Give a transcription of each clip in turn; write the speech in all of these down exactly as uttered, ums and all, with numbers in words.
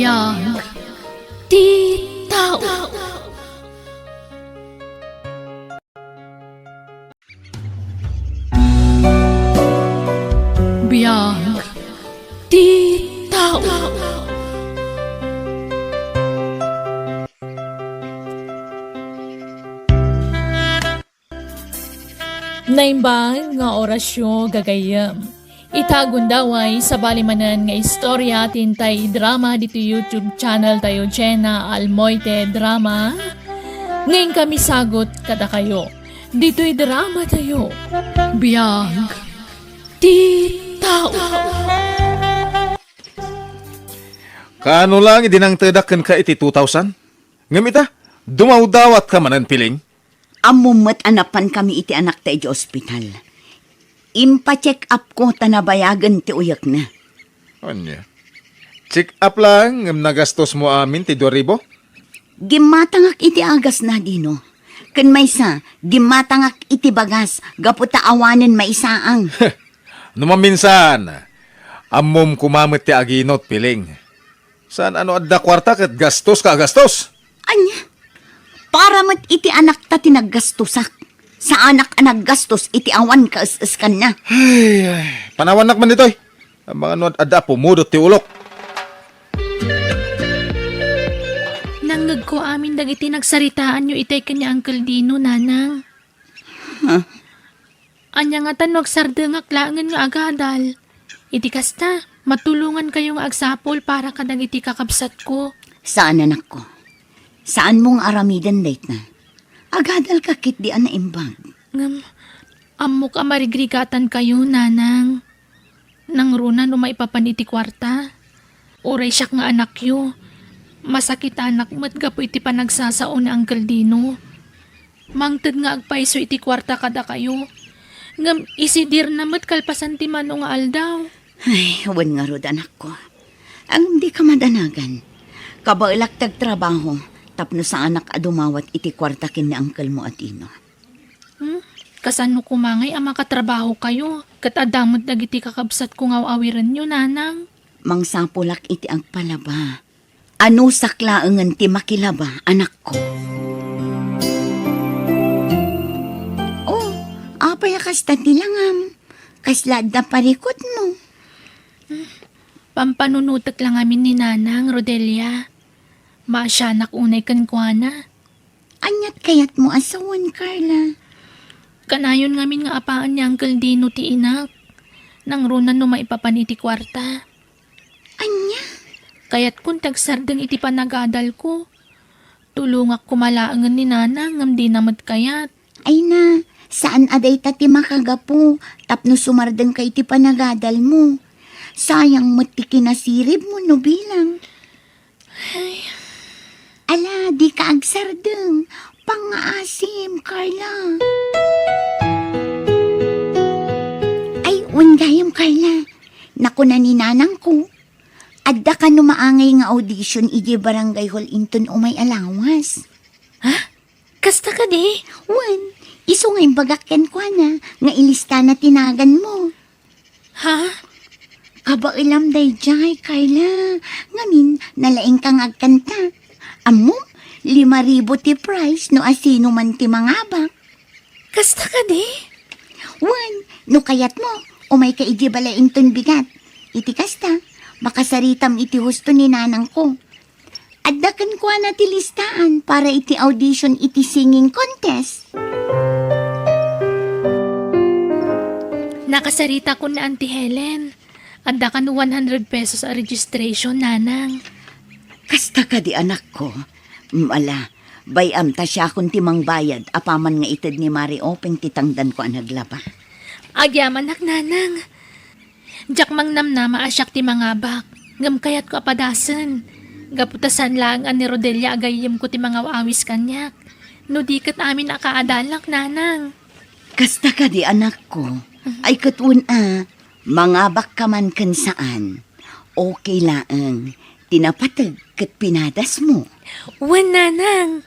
Biag ti tao. Biag ti tao. Naimbag nga orasyo, gagayyem. Ita gundaway, sabali manen nga istorya ti intay idrama ditoy YouTube channel tayo, Jenna Almoite Drama. Ngayon kami sagot kadakayo. Ditoy drama tayo. Biag ti tao. Kaano lang idi nangtedak kenka iti two thousand? Ngem ita, dumawdawatka manen, Piling. Ammom met a napankami iti anakta iti ospital. Impacheck up ko ta nabayagen ti uyekna. Ania? Check up laeng ngem nagastos mo amin ti dua ribu? Gimmatangak iti agasna, Dino. Ken maysa, gimmatangak iti bagas gapu ta awanen maisaang. No maminsan, ammom koma met ti aginot, Piling. Saan a no adda kuarta ket gastoska a gastos. Ania? Para met iti anakta ti naggastosak. Saanak a naggastos iti awan kaes-eskanna. Ay, ay. Panawannak man ditoy. Amangan no ad-, adda pumudot ti ulok. Nangngegko amin dagiti nagsaritaanyo itay ken ni Uncle Dino, Nanang. Huh? Ania ngatan no agsardengak laengen nga agadal? Iti kasta, matulongankayo nga agsapul para kadagiti kakabsatko. Saan, anakko. Saanmo nga aramiden dayta. Agadalka ketdi a naimbag. Ngem, ammok a marigrigatankayo, Nanang. Nangruna no maipapan iti kuarta. Uray siak nga anakyo, masakitanak met gapu iti panagsasao ni Uncle Dino. Mangted nga agpayso iti kuarta kadakayo, ngem isidirna met kalpasan ti mano nga aldaw. Ay, wen ngarud, anakko. Ngem dika madanagan. Kabaelak ti agtrabaho tapno saanak a dumawat iti kuarta ken ni uncle mo a Dino. Hmm? Kasano koma ngay a makatrabahokayo ket adda met dagiti kakabsatko nga aw-awirenyo, Nanang? Mangsapulak iti agpalaba. Anusak laengen ti makilaba, anakko. Oh, apay a kasta ti langam? Kasla adda parikutmo? Pampanunotek la ngamin ni Nanang, Rodelia. Maasianak unay kenkuana. Ania't kayatmo a sawen, Carla? Kanayon ngamin nga apaen ni Uncle Dino ti inak. Nangruna no maipapan iti kuarta. Ania? Kayatkon ti agsardeng iti panagadalko. Tulongak koma laengen ni Nanang ngem dina met kayat. Ay na, saan a dayta ti makagapu tapno sumardengka iti panagadalmo. Sayang met ti kinasiribmo no bilang. Ay. Ala, dika agsardeng. Pangngaasim, Carla. Ay, wen gayam, Carla. Nakuna ni nanangko, adda kano maangay nga audition idiay barangay hall inton umay a lawas. Ha? Kasta kadi? Wen, isu nga imbagak kenkuana nga ilistana ti naganmo. Ha? Kabaelam daydiay, Carla. Ngamin, nalaingka nga agkanta. Ammom, lima ribu ti prize no asino man ti mangabak. Kasta kadi? Wen, no kayatmo, umayka idiay balay inton bigat. Iti kasta, makasaritam iti husto ni nanangko. Adda kenkuana ti listaan para iti audition iti singing contest. Nakasaritakon ni Auntie Helen. Adda kano one hundred pesos a registration, Nanang. Kasta kadi, anakko? Mm, ala, bay-am ta siakon ti mangbayad apaman nga ited ni Mari Openg ti tangdanko a naglaba. Agyamanak, Nanang. Diak mangnamnama a siak ti mangabak, ngem kayatko a padasen. Gapu ta saan laeng a ni Rodelia a gayyemko ti mangaw-awis kaniak. No di ket amin a kaadalak, Nanang. Kasta kadi, anakko? Ay, ket wen a, mangabakka man ken saan. Okay laeng. Ti napateg ket pinadasmo. Wen, Nanang.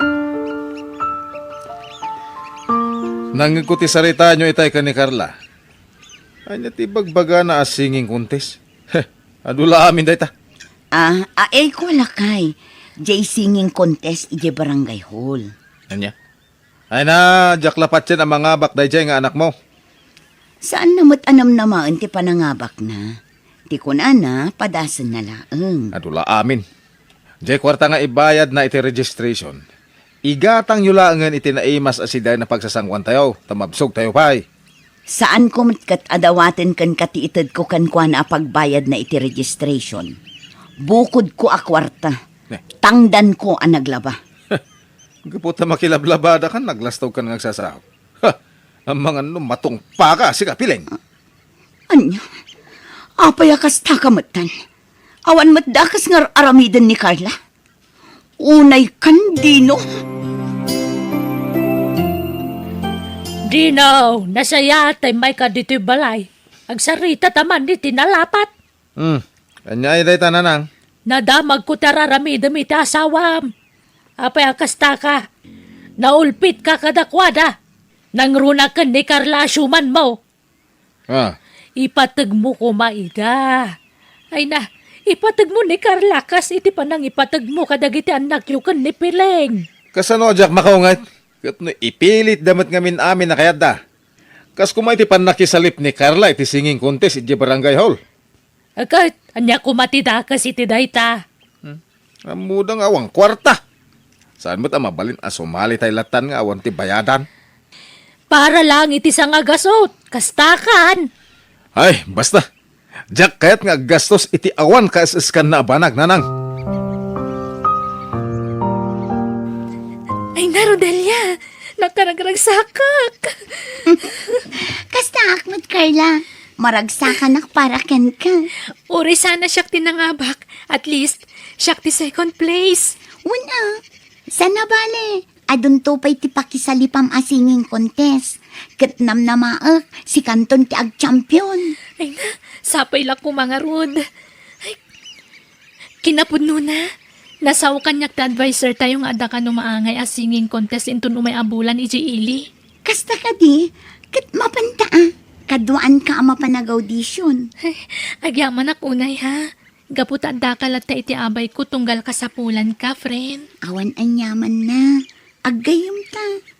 Nangngegko ti saritaanyo itay ken ni Carla. Ania ti ibagbagana a singing contest? Heh, adu la amin dayta. Ah, aayko a lakay, jay singing contest idiay barangay hall. Ania? Ay na, diak la patien a mangabak daydiay nga anakmo. Saanna met a namnamaen ti panangabakna. Ti kunana, padasenna laeng. Adu la amin. Jay kuarta nga ibayadna iti registration, igatangyo laengen iti naimas a sidaen a pagsasangoantayo, ta mabsogtayo pay. Saanko met ket a dawaten kenka ti itedko kenkuana a pagbayadna iti registration. Bukodko a kuarta. Eh. Tangdanko a naglaba. Gapu ta makilablabada kan naglastog kan nga agsasao. Ha! Amangan no matungpaka, sika, Piling. Ania? Apay a kasta ka metten? Awan met dakes nga ar-aramiden ni Carla? Unay kan Dino? Dino, nasayaat ta immayka ditoy balay. Agsarita ta man iti nalapat. Hmm. Ania ay dayta, nanang? Nadamagko ti ar-aramidem iti asawam. Apay a kasta ka? Naulpitka kadakuada. Nangruna ken ni Carla a siumanmo. Ah. Ipategmo koma ida. Ay na, ipategmo ni Carla kas iti panangipategmo kadagiti annakyo ken ni Piling. Kasano a diak makaunget? Ket no ipilitda met ngamin amin a kayatda. Kas koma iti pannakisalip ni Carla iti singing contest idiay barangay hall. Ket, ania koma ti dakes iti dayta? Hmm? Ammoda nga awan kuarta. Saan met a mabalin a sumalitay lattan nga awan ti bayadan? Para lang iti sangagasut, kasta kan. Ay, basta. Diak kayat nga aggastos iti awan kaes-eskanna a banag, nanang. Ay na, Rodelia, nakaragragsakak. Kastaak met, Carla. Maragsakanak para kenka. Uray sana siak ti nangabak. At least, siak ti second place. Wen a, saan a bale, adunto pay ti pakisalipam a singing contest. Ket namnamaek, sikanton ti agchampion. Ay na, sapay la koma ngarud. Ay, kinapudnona, nasao kaniak ti adviser tayo nga adda kano maangay a singing contest inton umay a bulan idiay ili. Kasta kadi, ket mapanta a, kaduaanka a mapan ag-audition. Ay, agyamanak unay, ha? Gapu ta addaka latta iti abayko tunggal kasapulanka, friend. Awan aniamanna. Aggayyemta.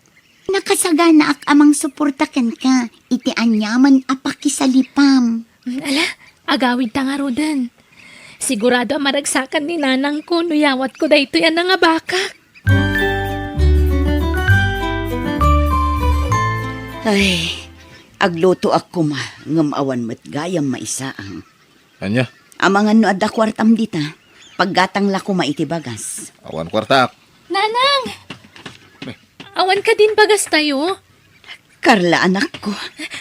Nakasaganaak a mangsuporta kenka iti aniaman a pakisalipam. Mm, ala, agawidta ngaruden. Sigurado a maragsakan ni nanangko no yawatko daytoy a nangabakak. Ay, aglutoak koma, ngem awan met gayam maisaang. Ania? Amangan no adda kuartam dita, paggatang la koma iti bagas. Awan kuartaak. Nanang! Awan kadin bagas tayo? Carla, anakko.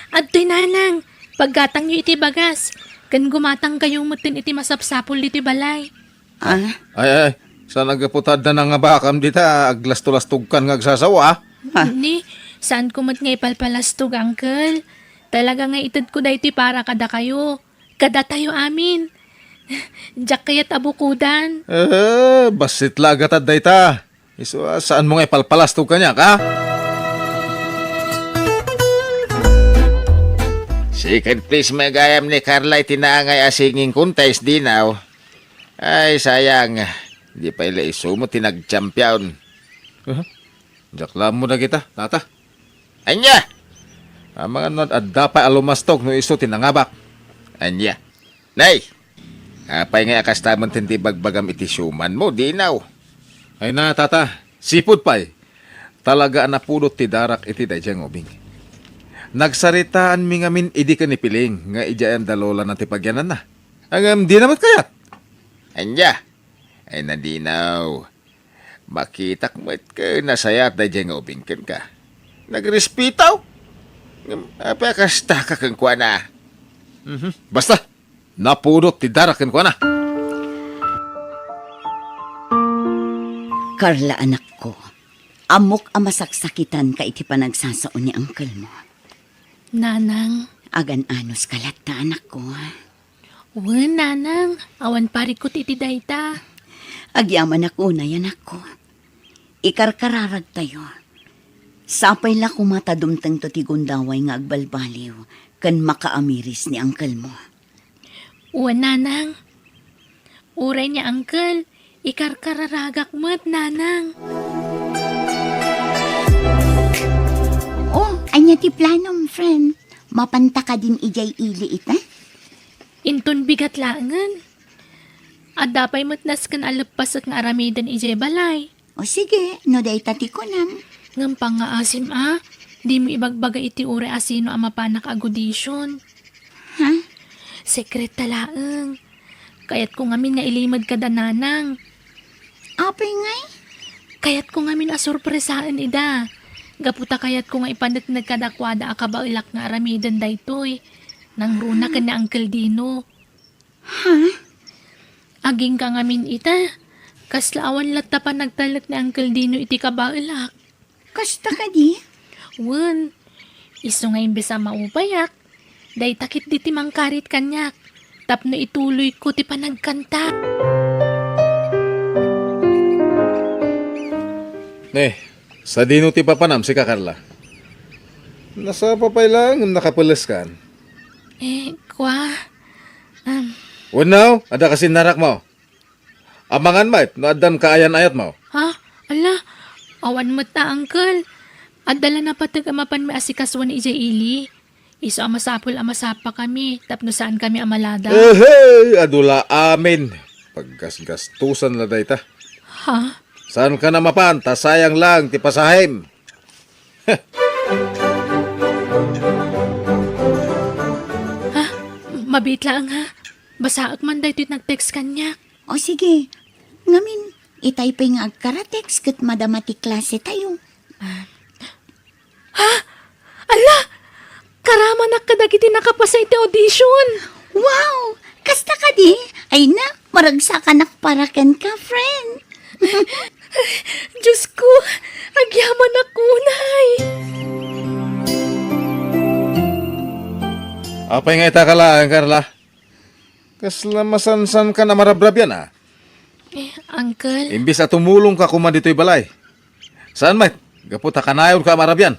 Adtoy, nanang. Paggatangyo iti bagas. Ken gumatang kayo metten iti masapsapul ditoy balay. Ah? Ay, ay, saan a gapu ta adda nangabakam dita, aglastolastogkan nga agsasawa, ah? Ah. Ni, saanko met nga ipalpalastog, uncle. Talaga nga itedko daytoy para kadakayo. Kadatayo amin. Diak kayat a bukodan. Eh, bassit la a gatad dayta. Isu a, saanmo nga ipalpalastog kaniak, ha? Second place met gayam ni Carla iti naangay a singing contest, Dinaw. Ay, sayang. Di pay la isu met ti nagchampion. Aha. Diak la ammo dagita, tata. Ania? Amangan no adda pay a lumastog no isu ti nangabak. Ania? Nay, apay ngay a kasta metten ti ibagbagam iti siumanmo, Dinaw? Ay na, tata, sipud pay. Talaga a napudot ti darak iti daydiay nga ubing. Nagsaritaanmi ngamin idi ken ni Piling nga idiay anda lolana ti pagyananna. Ngem dina met kayat. Ania? Ay na, Dinaw. Makitak met ken nasayaat daydiay nga ubing kenka. Nagrespetaw. Ngem apay a kastaka kenkuana? Mhm. Basta, napudot ti darak kenkuana. Carla, anakko, ammok a masaksakitanka iti panagsasao ni uncle mo. Nanang. Agan-anos ka latta, anakko. Wen, nanang, awan parikut iti dayta. Agyamanak unay, anakko. Ikarkararagtayo. Sapay la koma ta dumtengto ti gundaway nga agbalbaliw ken makaamiris ni uncle mo. Wen, nanang. Uray ni Uncle, ikarkararagak met, Nanang. Oh, ania ti planom, friend? Mapanta kadin idiay ili ita? Inton bigat laengen. Adda pay met nasken a leppasek nga aramiden idiay balay. O sige, no dayta ti kunam. Ngem pangngaasim a, dimo ibagbaga iti uray a sino a mapanak a audition. Ha? Sekret ta laeng. Kayatko ngamin nga ilimed kada Nanang. Apay ngay? Kayatko ngamin a sorpresaen ida. Gapu ta kayatko nga ipaneknek kadakuada a kabaelak nga aramiden daytoy. Nangruna ken ni Uncle Dino. Ha? Agingga ngamin ita. Kasla awan latta panagtalek ni Uncle Dino iti kabaelak. Kasta kadi? Wen, isu nga imbes a maupayak, dayta ketdi ti mangkarit kaniak tapno ituloyko ti panagkanta. Ne, sadino ti papanam, sika, Carla? Nasapa pay laeng ngem nakapeleskan. Eh, kua, um, Wenno, adda kasinnarakmo? Amangan met no addan kaayan-ayatmo. Ha? Ala, awan met a, Uncle. Adda la napateg a mapan maasikasoan idiay ili. Isu a masapul a masapakami tapno saankami a maladaw. Ehey, adu la amin. Paggasgastosan la dayta. Ha? Saankan a mapan ta sayang laeng ti pasahem. Ha? Mabiit laeng, ha? Basaek man daytoy nag-text kaniak. O sige. Ngamin, itay pay nga agkaratext ket madama ti klasetayo. Ah. Ha? Ala! Karamanak kadagiti nakapasa iti audition! Wow! Kasta kadi? Ay na, maragsakanak para kenka, friend. Diyos ko, agyamanak unay! Apay nga ita ka laeng, Carla? Kasla masansankan a marabrabian, a? Eh, Uncle. Imbes a tumulongka koma ditoy balay. Saan met, gapu ta kanayonka a marabian.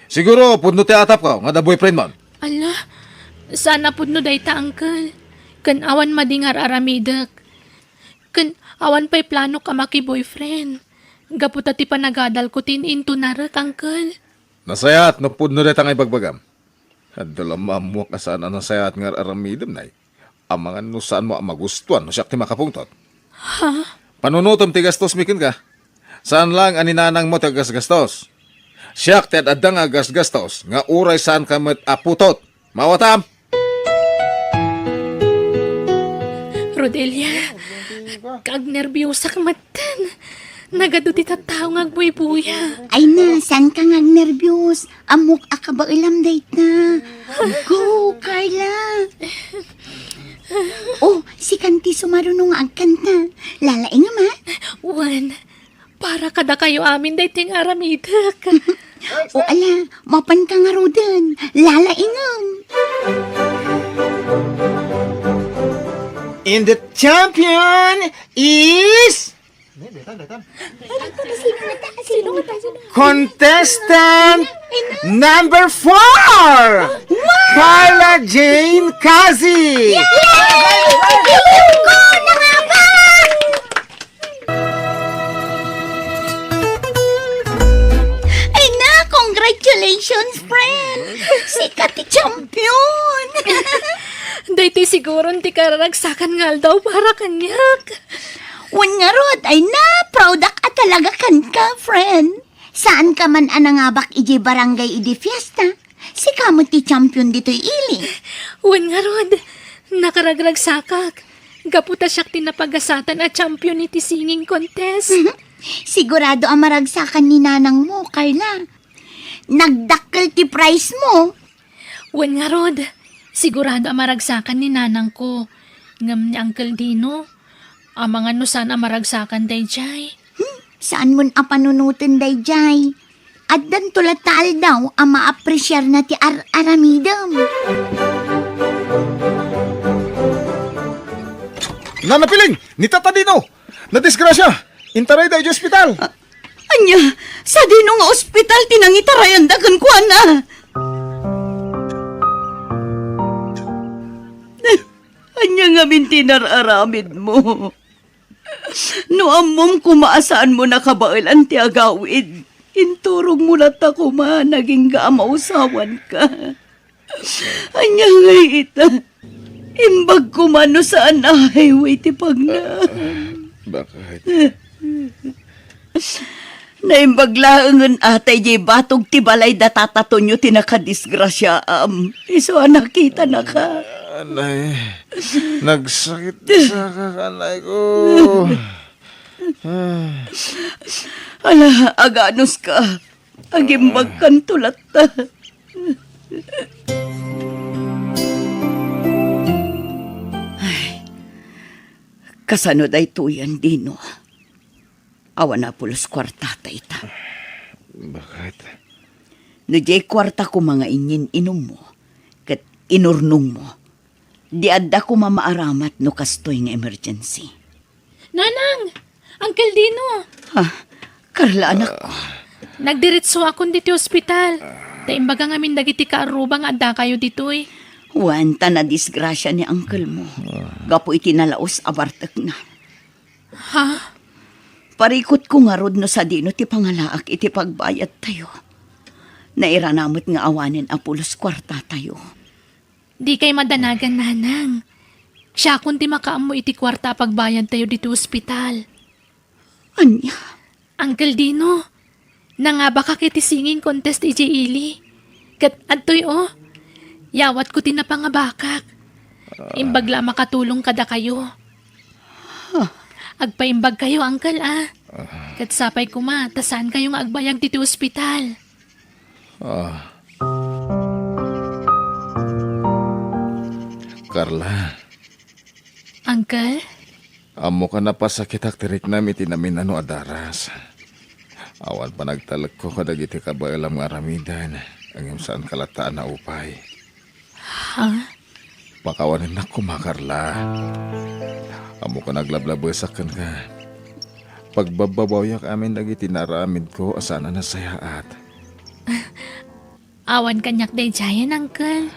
Siguro, pudno ti atapko nga adda boyfriendmon. Ala, saan a pudno dayta, Uncle. Ken awan madi nga ar-aramidek. Ken awan pay planok a maki-boyfriend. Gapu ta ti panagadalko ti in-intunarek, Uncle. Nasayaat no pudno dayta nga ibagbagam. Adda la maammoak a saan a nasayaat nga ar-aramidem, nay. Amangan no saanmo a magustuan no siak ti makapungtot. Ha? Panunotem ti gastosmi kenka. Saan laeng a ni nanangmo ti aggasgastos. Siak ti ad-adda nga aggasgastos nga uray saanka met a putot. Mawatam? Rodelia, agnerbiusak metten. Nagadu ti tattao nga agbuybuya. Ay na, saanka nga agnerbius? Ammok a kabaelam dayta. Go, Carla! Oh, sikan ti sumaruno nga agkanta. Lalaingem, a? Wen, para kadakayo amin daytoy nga aramidek. O ala, mapanka ngaruden. Lalaingem. And the champion is Contestant number four, Carla Jane Kazi. Ay na, congratulations, friend! Sika ti champion! Daytoy siguron ti kararagsakan nga aldaw para kaniak. Wen ngarud, ay na, proudak a talaga kenka, friend. Saanka man a nangabak idiay barangay idi fiesta. Sika met ti champion ditoy ili. Wen ngarud, nakaragragsakak. Gapu ta siak ti napagasatan a champion iti singing contest. Sigurado a maragsakan ni nanangmo, Carla. Nagdakkel ti prize mo. Wen ngarud, sigurado a maragsakan ni nanangko. Ngem ni Uncle Dino, amangan no saan a maragsakan daydiay. Hmm, saanmon a panunoten daydiay. Addanto latta aldaw a maapresiarna ti ar-aramidem. Nana Piling, ni Tata Dino, nadisgrasya. Intarayda idiay ospital. A-, ania, sadino nga ospital ti nangitarayanda kenkuana? Ania ngamin ti nar-aramidmo? No ammom koma a saanmo nakabaelan ti agawid, inturogmo latta koma nagingga a mausawanka. Ania ngay ita? Imbag koma no saan a highway ti pagna. Bakit? Naimbag laengen a tay diay batog ti balay da tata Tonio ti nakadisgrasiaam. Isu a nakitanaka. Anay, nagsakit sa kakanay ko. Ah. Ala, aganuska. Agimbagkanto latta. Ay, kasano daytoyen, Dino? Awan a pulos kuartata ita. Bakit? No diay kuarta koma nga inyin-inummo, ket inurnongmo, di adda koma maaramat no kastoy nga emergency. Nanang! Uncle Dino! Ah, Carla, anak. Nagdiretsoakon ditoy ospital. Ta imbaga ngamin dagiti kaarruba nga addakayo ditoy. Wen, ta nadisgrasia ni uncle mo. Gapu iti nalaus a bartekna. Ha? Parikutko ngarud no sadino ti pangalaak iti pagbayadtayo. Nairana met nga awanen a pulos kuartatayo. Dikay madanagan, Nanang. Siakon ti makaammo iti kuarta a pagbayadtayo ditoy ospital. Ania? Uncle Dino, nangabakak iti singing contest idiay ili. Ket adtoy, o, yawatko ti napangabakak. Imbag la a makatulong kadakayo. Agpaimbagkayo, Uncle, a. Ket sapay koma ta saankayo nga agbayag ditoy ospital. Ah. Carla. Uncle? Ammoka a napasakitak ti riknam iti naminano a daras. Awan panagtalekko kadagiti kabaelam nga aramiden, ngem saanka latta a naupay. Ha? Pakawanennak koma, Carla. Ammok a naglablabesak kenka. Pagbabbabawiak amin dagiti naaramidko a saan a nasayaat. Awan kaniak daydiayen, Uncle.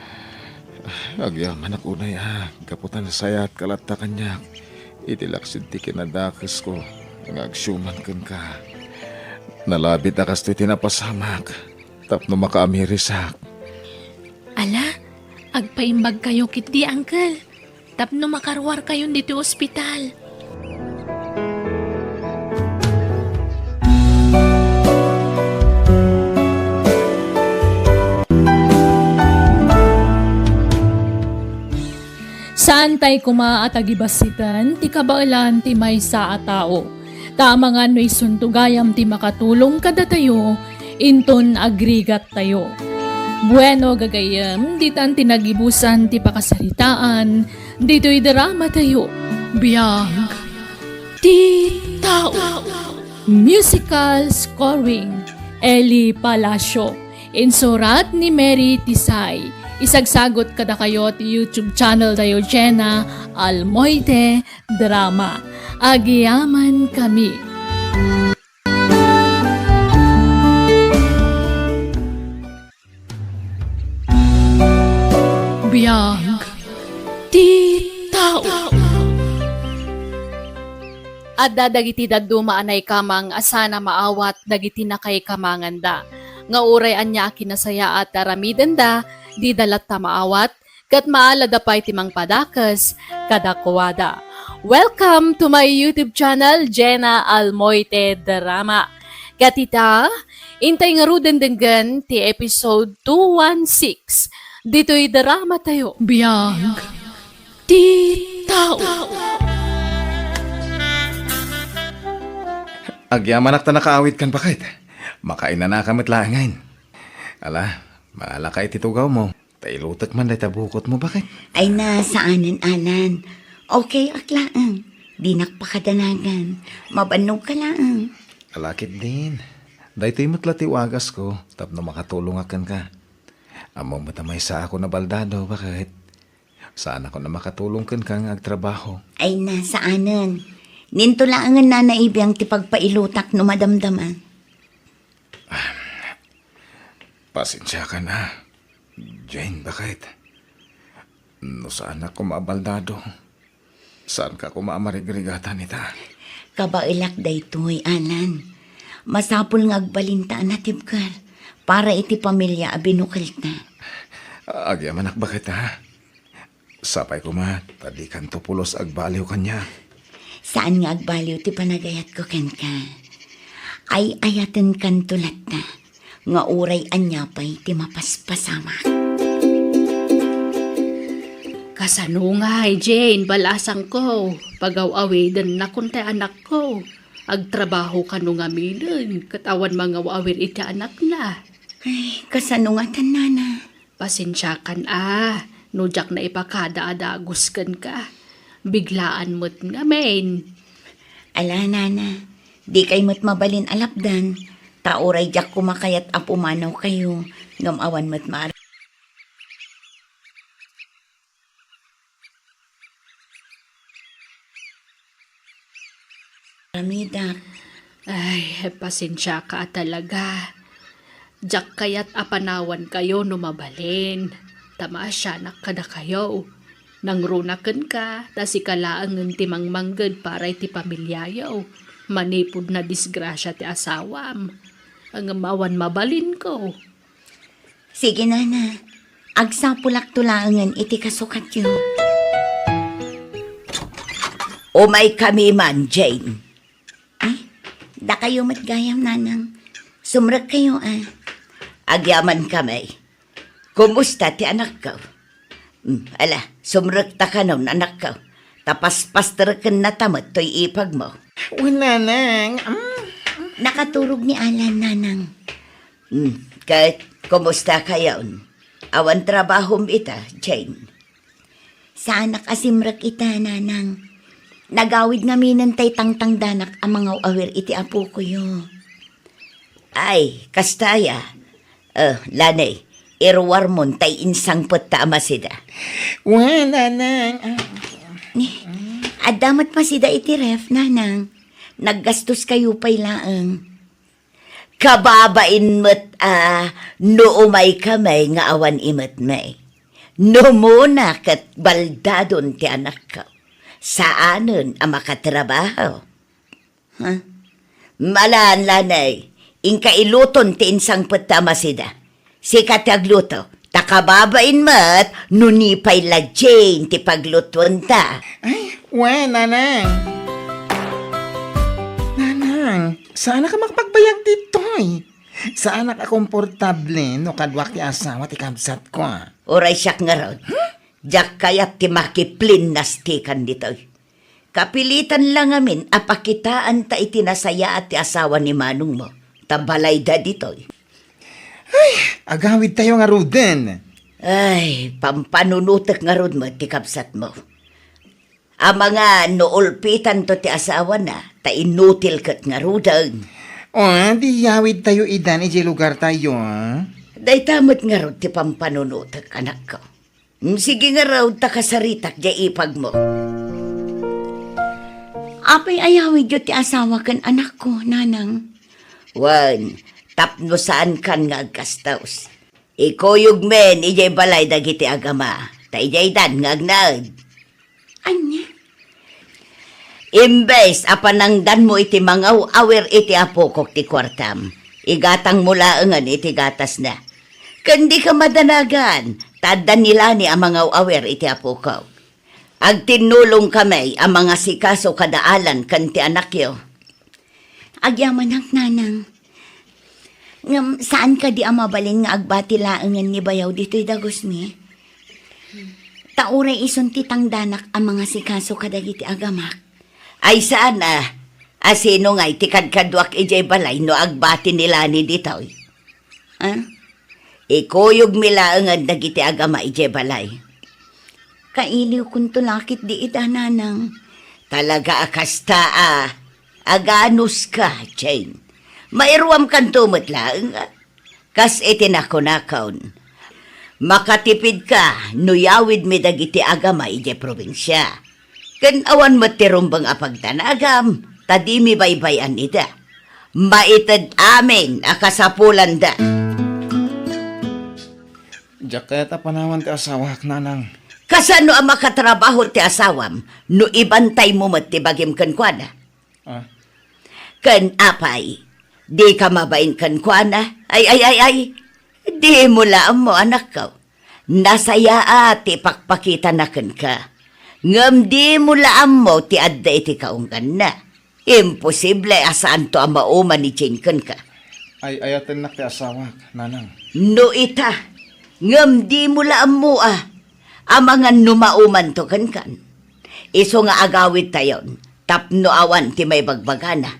Agyamanak unay a, gapu ta nasayaatka latta kaniak iti laksid ti kinadakesko nga agsiuman kenka. Nalabit a kastoy ti napasamak tapno makaamirisak. Ala, agpaimbagkayo ketdi, Uncle, tapno makaruarkayon ditoy ospital. Saantay koma a tagibassiten ti kabaelan ti maysa a tao. Ta amangan no isunto gayam ti makatulong kadatayo, inton agrigattayo. Bueno, gagayyem, ditan ti nagibusan ti pakasaritaan ditoy dramatayo. Biag ti tao. Musical scoring, Eli Palacio. Insurat ni Mary Tisay. Isagsagot kadakayo ti YouTube channel tayo, Jenna Almoite Drama. Agyamankami. Biag ti tao. Adda dagiti dadduma a naikamang a saan a maawat dagiti nakaikamanganda, nga uray ania a kinasayaat ti aramidenda, dida latta maawat, ket maalada pay ti mangpadakes kadakuada. Welcome to my YouTube channel, Jenna Almoite Drama. Ket ita, intay ngaruden denggen ti episode two one six ditoy dramatayo. Biag ti tao. Agyamanak ta nakaawidkan, baket. Makainanaka met laengen. Ala, mangala ka iti tugawmo. Ta ilutek man dayta bukotmo, baket. Ay na, saanen, Alan. Okay ak laeng. Dinak pakadanagan. Mabannogka laeng. Ala ketdin. Daytoy met la ti wagasko tapno makatulongak kenka. Ammom met a maysaakon a baldado, baket. Saanakon a makatulong kenka nga agtrabaho. Ay na, saanen. Ninto laengen nana ibiang ti pagpailutak no madamdama. Pasensiakan a, Jane, baket. No saanak koma a baldado, saanka koma a marigrigatan ita. Kabaelak daytoy, Alan. Masapul nga agbalinta a natibker para iti pamilia a binukelta. Agyamanak baket, ha? Sapay koma ta dikanto pulos agbaliw kaniak. Saan nga agbaliw ti panagayatko kenka. Ay-ayatenkanto latta nga uray ania pay ti mapaspasamak. Kasano ngay, Jane, balasangko? Pagaw-awidennakon ti anakko. Agtrabaho kano ngaminen, ket awan mangaw-awir iti anakna. Ay, kasano ngatan, nana? Pasensiakan a, no diak naipakada a dagus kenka. Biglaan met ngamin. Ala, nana, dikay met mabalin a lapdan, ta uray diak koma kayat a pumanawkayo, ngem awan met maar-, Ramidak. Ay, pasensiaka a talaga. Diak kayat a panawankayo no mabalin. Ta maasianak kadakayo. Nangruna kenka, ta sika laengen ti mangmangged para iti pamiliayo. Manipud nadisgrasia ti asawam. Ngem awan mabalinko. Sige, nana. Agsapulakto laengen iti kasukatyo. Umaykami man, Jane. Eh, dakayo met gayam, nanang. Sumrekkayo, a. Agyamankami. Kumusta ti anakko? Hmm, ala, sumrekta kanon, anakko. Ta paspastrekennata met toy ipagmo. Wen, nanang. Mm. Nakaturog ni Alan, nanang. Hmm, ket kumusta kayon? Awan trabahom ita, Jane? Saanak a simrek ita, nanang. Nagawid ngaminen tay tangtangdanak a mangaw-awir iti apokoyo. Ay, kasta aya. Eh, Lani, iruarmon tay insangpetta a masida. Wen, nanang. Ah. Ni, adda met masida iti ref, nanang. Naggastoskayo pay laeng. Kababain met a no umaykami nga awan imetmi. No umuna ket baldadon ti anakko, saanen a makatrabaho. Ha? Malaan, Lani, inka iluton ti insangpetta a masida. Sika ti agluto. Ta kababain met no ni pay la Jane ti paglutuenta. Ay, wen, nanang. Nanang, saanak a makapagbayag ditoy. Saanak a komportable no kaduak ti asawa ti kabsatko, a. Uray siak ngarud. Huh? Diak kayat ti makiplinnastikan ditoy. Kapilitan la ngamin a pakitaanta iti nasayaat ti asawa ni manongmo, ta balayda ditoy. Ay, agawidtayo ngaruden. Ay, pampanunotek ngarud met ti kabsatmo. Amangan no ulpitanto ti asawana, ta inutil ket ngaruden. O, di yawidtayo idan idiay lugartayo, a? Dayta met ngarud ti pampanunotek, anakko. Mm, sige ngarud ta kasaritak diay ipagmo. Apay a yawidyo ti asawa ken anakko, nanang? Wen, tapno saankan nga agkastos. Ikuyogmin idiay balay dagiti agama, ta idiaydan nga agnaed. Ania? Imbes a panangdanmo iti mangaw-awir iti apokok ti kuartam, igatangmo laengen iti gatasna. Ken dika madanagan, ta adda ni Lani a mangaw-awir iti apokok. Agtinnulongkami a mangasikaso kada Alan ken ti anakyo. Agyamanak, nanang. Ngem saan kadi a mabalin nga agbati laengen ni bayaw ditoy dagusmi? Ta uray isun ti tangdanak a mangasikaso kadagiti agamak. Ay, saan a? A sino ngay ti kadkaduak idiay balay no agbati ni Lani ditoy? A? Ikuyogmi laengen dagiti agama idiay balay. Kailiwkonto la ketdi ida, nanang. Talaga a kasta a. Aganuska, Jane. Mairuamkanto met laeng, a. Kas iti nakunakon, makatipidka no yawidmi dagiti agama idiay probinsia. Ken awan met ti rumbeng a pagdanagam, ta dimi baybay-an ida. Maited amin a kasapulanda. Diak kayat a panawan ti asawak, nanang. Kasano a makatrabaho ti asawam no ibantaymo met ti bagim kenkuana? Ah. Ken apay, dika mabain kenkuana? Ay, ay, ay, ay. Dimo la ammo, anakko. Nasayaat ti ipakpakitana kenka. Ngem dimo la ammo ti adda iti kaungganna. Imposible a saanto a mauman ni Jane kenka. Ay-ayatennak ti asawak, nanang. No ita, ngem dimo la ammo a, amangan no maumanto kenkan. Isu nga agawidtayon, tapno awan ti maibagbagana.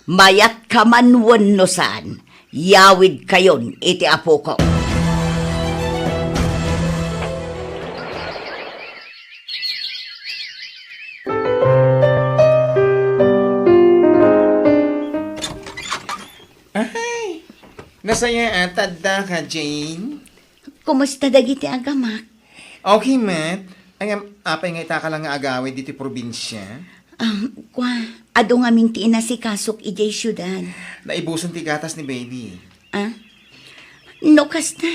Mayat ka man wenno saan, yawidkayon iti apoko. Ay, nasayaat ta addaka, Jane. Kumusta dagiti agamak? Okay met. Ay, am, apay nga itaka lang nga agawid ditoy probinsia? Ah, kua, adu ngamin ti inasikasok idiay siudad. Naibusan ti gatas ni baby. Ah? No kasta,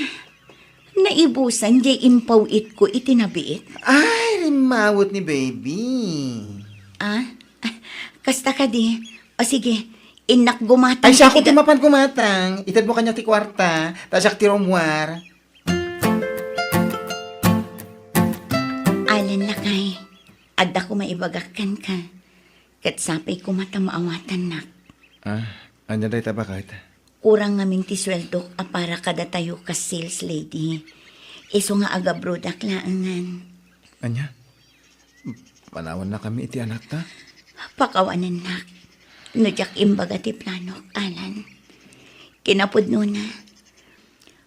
naibusan diay impaw-itko iti nabiit. Ay, rimmawet ni baby. Ah? Ah, kasta kadi. O sige, innak gumatang. Ay, siak ti mapan gumatang. Itedmo kaniak ti kuarta, ta siak ti rummuar. Alan, lakay, adda koma ibagak kenka, ket sapay koma ta maawatannak. Ah, ania dayta baket? Kurang ngamin ti sueldok a para kadatayo kas sales lady. Isu nga agabrodak laengen. Ania? Panawannakami iti anakta? Pakawanennak. No diak imbaga ti planok, Alan. Kinapudnona,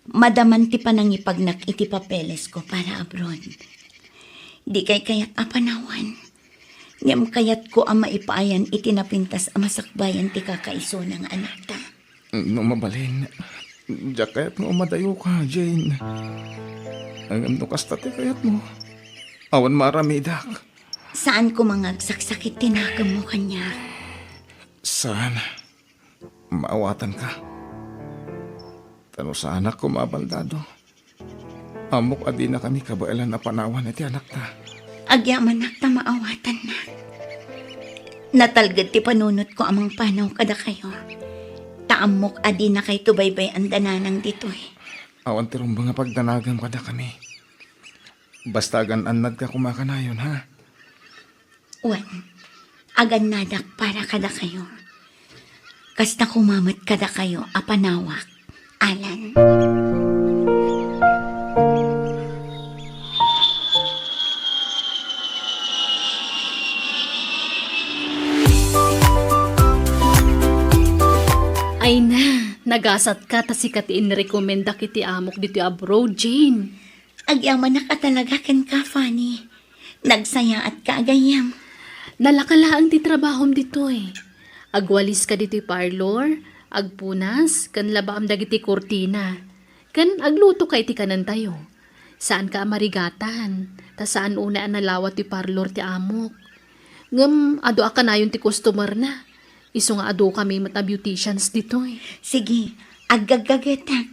madaman ti panangipagnak iti papelesko para abroad. Dikay kayat a panawan. Ngem kayatko a maipaayan iti napintas a masakbayan ti kakaisuna nga anakta. No mabalin, diak kayat nga umadayoka, Jane. Ngem no kasta ti kayatmo, awan maaramidak. Saan koma nga agsaksakit ti nakemmo kaniak. Saan? Maawatanka. Ta no saanak koma a baldado, ammok a dinakami kabaelan a panawan iti anakta. Agyamanak ta maawatannak. Natalged ti panunotko a mangpanaw kadakayo. Ta ammok a dinakayto baybay-anda nanang ditoy. Awan ti rumbeng a pagdanagam kadakami. Basta agan-annadka koma kanayon, ha? Wen, agannadak para kadakayo. Kasta koma met kadakayo a panawak, Alan. Ay na, nagasatka ta sika ti inrekomendak iti amok ditoy abroad, Jane. Agyamanak a talaga kenka, Fanny. Nagsayaatka a gayyem. Nalaka laeng ti trabahom ditoy. Agwaliska ditoy parlor, agpunas, ken labaam dagiti kurtina. Ken aglutoka iti kanentayo. Saanka a marigatan, ta saan unay a nalawa ti parlor ti amok. Ngem adu a kanayon ti customer-na. Isu nga adukami met a beauticians ditoy. Sige, aggaggagetak.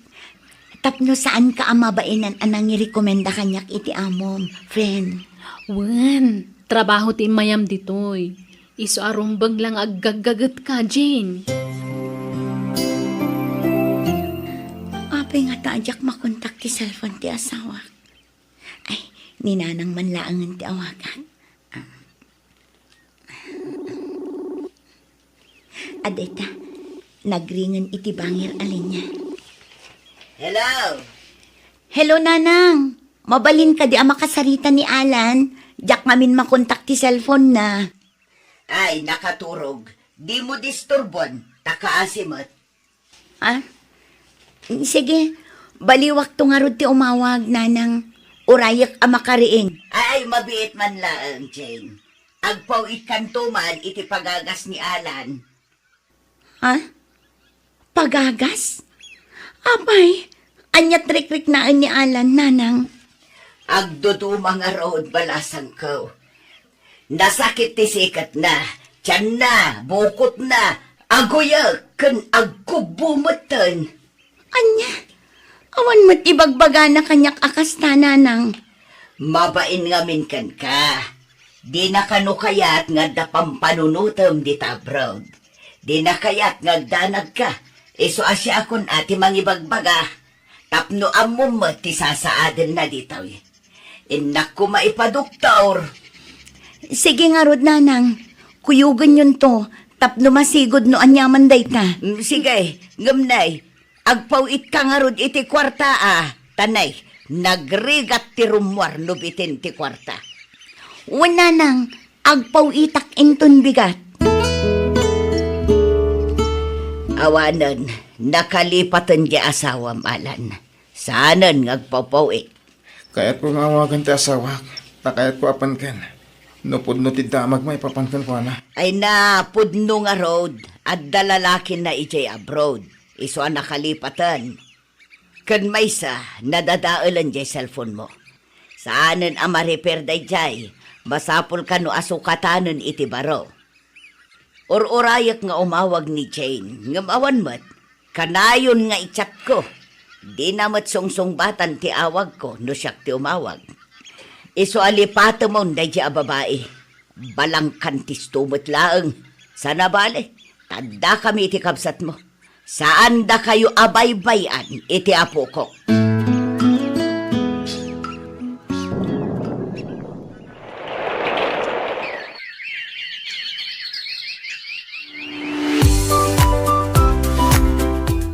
Tapno saanka a mabaenan a nangirekomenda kaniak iti amom, friend. Wen, trabaho ti immayam ditoy. Isu a rumbeng la nga aggaggagetka, Jane. Apay ngata a diak makontak ti cellphone ti asawak? Ay, ni Nanang man laengen ti awagan. Ah. Adda ita, nagringen iti bangir a linya. Hello? Hello, Nanang. Mabalin kadi a makasarita ni Alan? Diak ngamin makontak ti cellphone-na. Ay, nakaturog. Dimo disturbuan, ta kaasi met. Ah? Sige, baliwakto ngarud ti umawag, Nanang. Urayek a makariing. Ay, mabiit man laeng, Jane. Agpaw-itkanto man iti pagagas ni Alan. Ha? Pagagas? Apay, ania ti rikriknaen ni Alan, Nanang? Agduduma ngarud, balasangko. Nasakit ti siketna, tianna, bukotna, aguyek, ken agkubbo metten. Ania? Awan met ibagbagana kaniak a kasta, Nanang. Mabain ngamin kenka. Dina kano kayat nga adda pampanunotem dita abroad. Dina kayat nga agdanagka. Isu a siakon a ti mangibagbaga. Tapno ammom met ti sasaadenna ditoy. Innak koma ipadoktor. Sige ngarud, nanang. Kuyogenyonto tapno masigud no aniaman dayta. Mm, sige, ngem nay, agpaw-itka ngarud iti kuarta a. Ta nay, nagrigat ti rummuar no bitin ti kuarta. Wen, nanang, agpaw-itak inton bigat. Awanen, nakalipaten ti asawam, Alan. Saanen nga agpawpaw-it. Kayatko nga awagan ti asawak, ta kayatko a panken. No pudno ti damag maipapan kenkuana. Ay na, pudno ngarud, adda lalakina idiay abroad. Isu a nakalipaten. Ken maysa, nadadaelen diay cellphone mo. Saanen a ma-repair daydiay, masapul kano a sukatanen iti baro. Ur-urayek nga umawag ni Jane, ngem awan met. Kanayon nga i-chatko. Dina met sungsungbatan ti awagko no siak ti umawag. Isu a lipatemon daydiay a babai. Balangkantisto met laeng. Sana bale, ta addakami iti kabsatmo. Saandakayo a baybay-an iti apokok.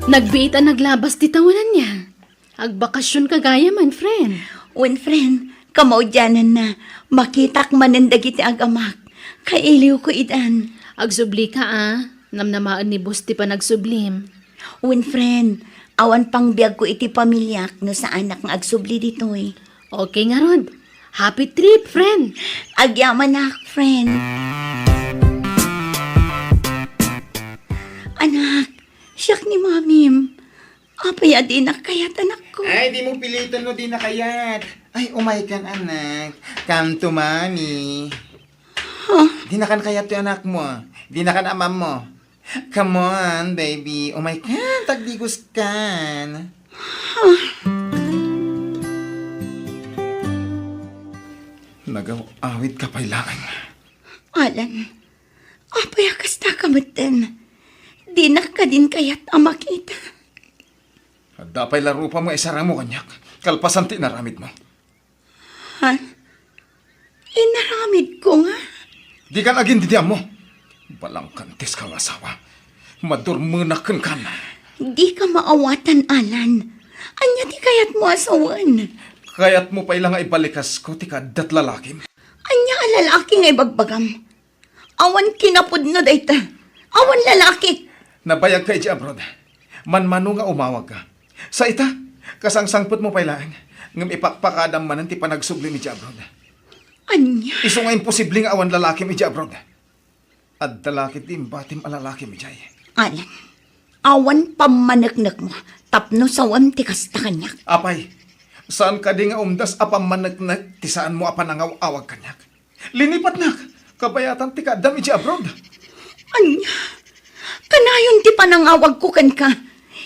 Nagbiit a naglabas ti tawenanna. Agbakasionka gayam, friend. Wen, friend, kamaudiananna, makitak manen dagiti agamak. Kailiwko idan. Agsublika a, namnamaen ni boss ti panagsublim. Wen, friend, awan pangbiagko iti pamiliak no saanak nga agsubli ditoy. Okay ngarud. Happy trip, friend. Agyamanak, friend. Anak, siak ni mamim. Apay a dinak kayat, anakko? Ay, dimo piliten no dina kayat. Ay, umaykan, anak. Come to mommy. Huh? Dinakan kayat ti anakmo. Dinakan amammo. Come on, baby. Umaykan, tagdigoskan. Huh? Nagaw-awidka pay laeng. Alan, apay a kasta ka metten? Dinak kadin kayat a makita. Adda pay la rupam nga isarangmo kaniak, kalpasan ti inaramidmo. Ha? Inaramidko nga? Dikan agin didi ammo. Balangkantiska nga asawa. Madurmenak kenka. Dika maawatan, Alan. Ania ti kayatmo a sawen? Kayatmo pay la nga ibalikasko ti kaaddat lalakim? Ania a lalaki nga ibagbagam? Awan kinapudno dayta. Awan lalaki. Nabayagka idiay abroad. Manmano nga umawagka. Sa ita, kasangsangpetmo pay laeng, ngem ipakpakadam manen ti panagsublim idiay abroad. Ania? Isu nga imposible nga awan lalakim idiay abroad. Adda la ketdi imbatim a lalakim idiay. Alan, awan pammaneknekmo tapno sawem ti kasta kaniak. Apay, saan kadi nga umdas a pammaneknek ti saanmo a panangaw-awag kaniak? Linipatnak, kabayatan ti kaaddam idiay abroad. Ania? Kanayon ti panangawagko kenka.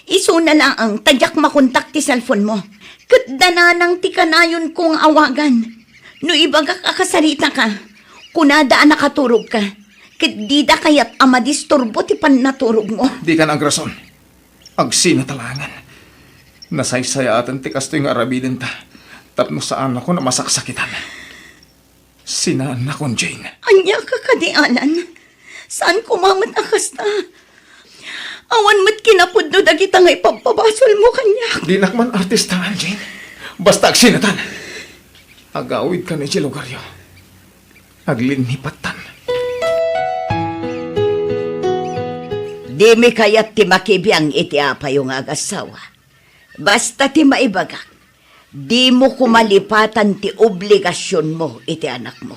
Isuna laeng ta diak makontak ti cellphone mo. Ket da nanang ti kanayonko nga awagan. No ibagak a kasaritaka, kunada a nakaturogka. Ket dida kayat a madisturbo ti pannaturogmo. Dikan agrason. Agsinata laengen. Nasaysayaaten ti kastoy nga aramidenta tapno saanakon a masaksakitan. Sinaannakon, Jane. Ania ka kadi, Alan? Saan koma met a kasta? Awan met kinapudno dagita nga ipabpabasolmo kaniak. Dinak man artistaan, Jane. Basta agsinatan. Agawidkan idiay lugaryo. Aglinipattan. Dimi kayat ti makibiang iti apayo nga agassawa. Basta ti maibagak, dimo koma lipatan ti obligasionmo iti anakmo.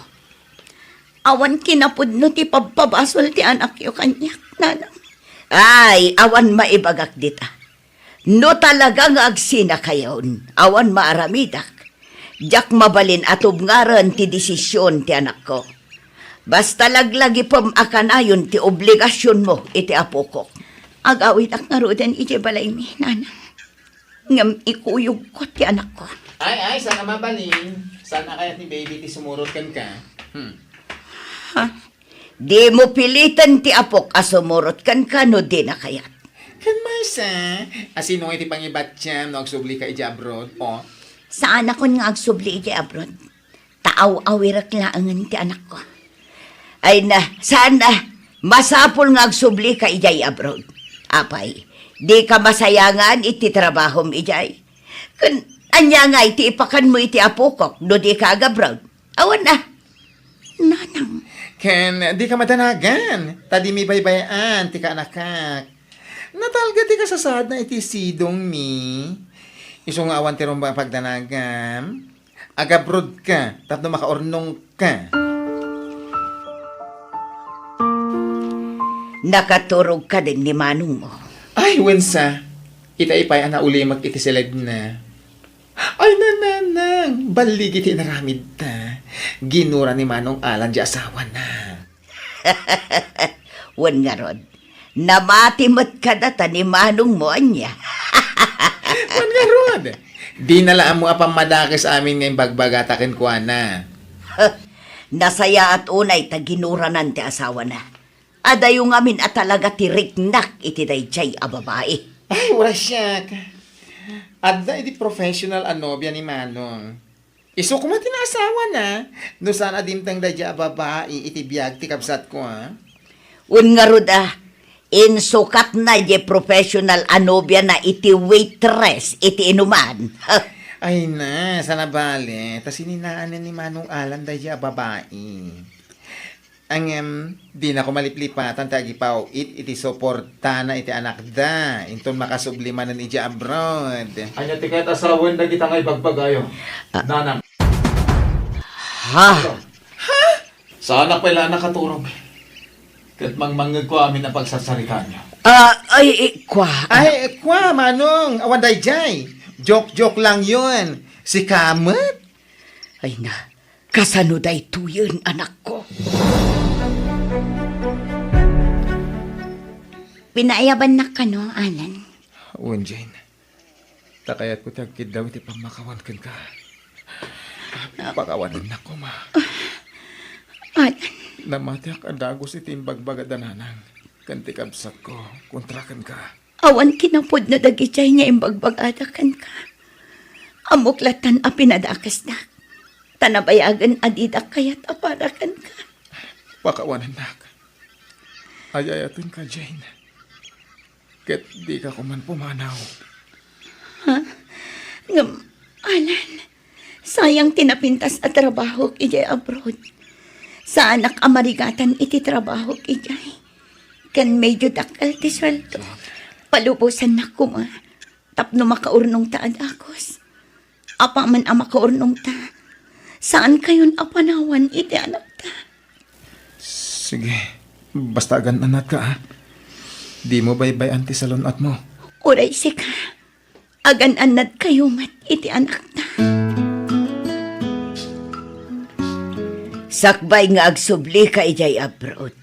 Awan kinapudno ti pabpabasol ti anakyo kaniak, nanang. Ay, awan maibagak dita. No talaga nga agsinakayon, awan maaramidak. Diak mabalin a tubngaren ti desision ti anakko. Basta laglagipem a kanayon ti obligasionmo iti apokok. Agawidak ngaruden idiay balaymi, nanang. Ngem ikuyogko ti anakko. Ay, ay, saan a mabalin? Saan a kayat ni baby ti sumurot kenka? Hmm. Ha? Dimo piliten ti apok a sumurot kenka no dina kayat. Ken maysa, asino ngay ti pangibatiam no agsublika idiay abroad? O. Saanakon nga agsubli idiay abroad. Ta aw-awirek laengen ti anakko. Ay na, saan a, masapul nga agsublika idiay abroad. Apay, dika masayangan iti trabahom idiay? Ken ania ngay ti ipakanmo iti apokok no dika agabroad? Awan a. Nanang. Ken dika madanagan, ta dimi baybay-an ti kaanakak. Natalged ti kasasaadna iti sidongmi. Isu nga awan ti rumbeng a pagdanagam. Agabrodka tapno makaurnongka. Nakaturog kadin ni manongmo? Ay, wen sa. Ita pay a naulimek iti selebna. Ay, nanang, balligi ti inaramidta. Ginura ni Manong Alan ti asawana. Wen ngarud, namati met kadata ni manongmo, ania? Wen ngarud, dina la ammo a pammadakes amin nga imbagbagata kenkuana. Nasayaat unay ta ginuranan ti asawana. Adayo ngamin a talaga ti riknak iti daydiay a babai. Ay, uray siak. Adda idi professional a nobia ni Manong. Isu koma ti naasawana, no saan a dimteng daydiay a babai iti biag ti kabsatko, a? Wen ngarud a, insukatna diay professional a nobiana iti waitress iti inuman. Ay na, saan a bale, ta sininaanen ni Manong Alan daydiay a babai. Ngem, dinako maliplipatan ti agipaw-it iti suportana iti anakda, inton makasubli manen idiay abroad. Ania ti kayat a sawen dagita nga ibagbagayo, ah, nanang? Ha? Ha? Saanak pay la a nakaturog. Ket mangmangngegko amin a pagsarsaritaanyo. Ah, ay, eh, kwa. Ay, kwa, Manong, awan daydiay. Joke-joke lang yun. Sika met? Ay na, kasano daytoyen, anakko? Pinaayabannak kano, Alan? Wen, Jane. Ta kayatko ti agkiddaw iti pammakawan kenka. Pakawanennak koma. Alan. Namatiak a dagus iti imbagbaga da nanang ken ti kabsatko kontra kenka. Awan kinapudno dagidiay nga imbagbagada kenka. Ammok latta a pinadakesdak, ta nabayagen a didak kayat a para kenka. Pakawanennak. Ay-ayatenka, Jane. Ket dika koman pumanaw. Ha? Ngem, Alan, sayang ti napintas a trabahok idiay abroad. Saanak a marigatan iti trabahok idiay. Ken medyo dakkel ti sueldo. Palubosannak koma tapno makaurnongta a dagus. Apaman a makaurnongta, saankayon a panawan iti anakta. Sige, basta agan-annatka, a. Dimo baybay-an ti salun-atmo. Uray sika, agan-annadkayo met iti anakta. Sakbay nga agsublika idiay abroad,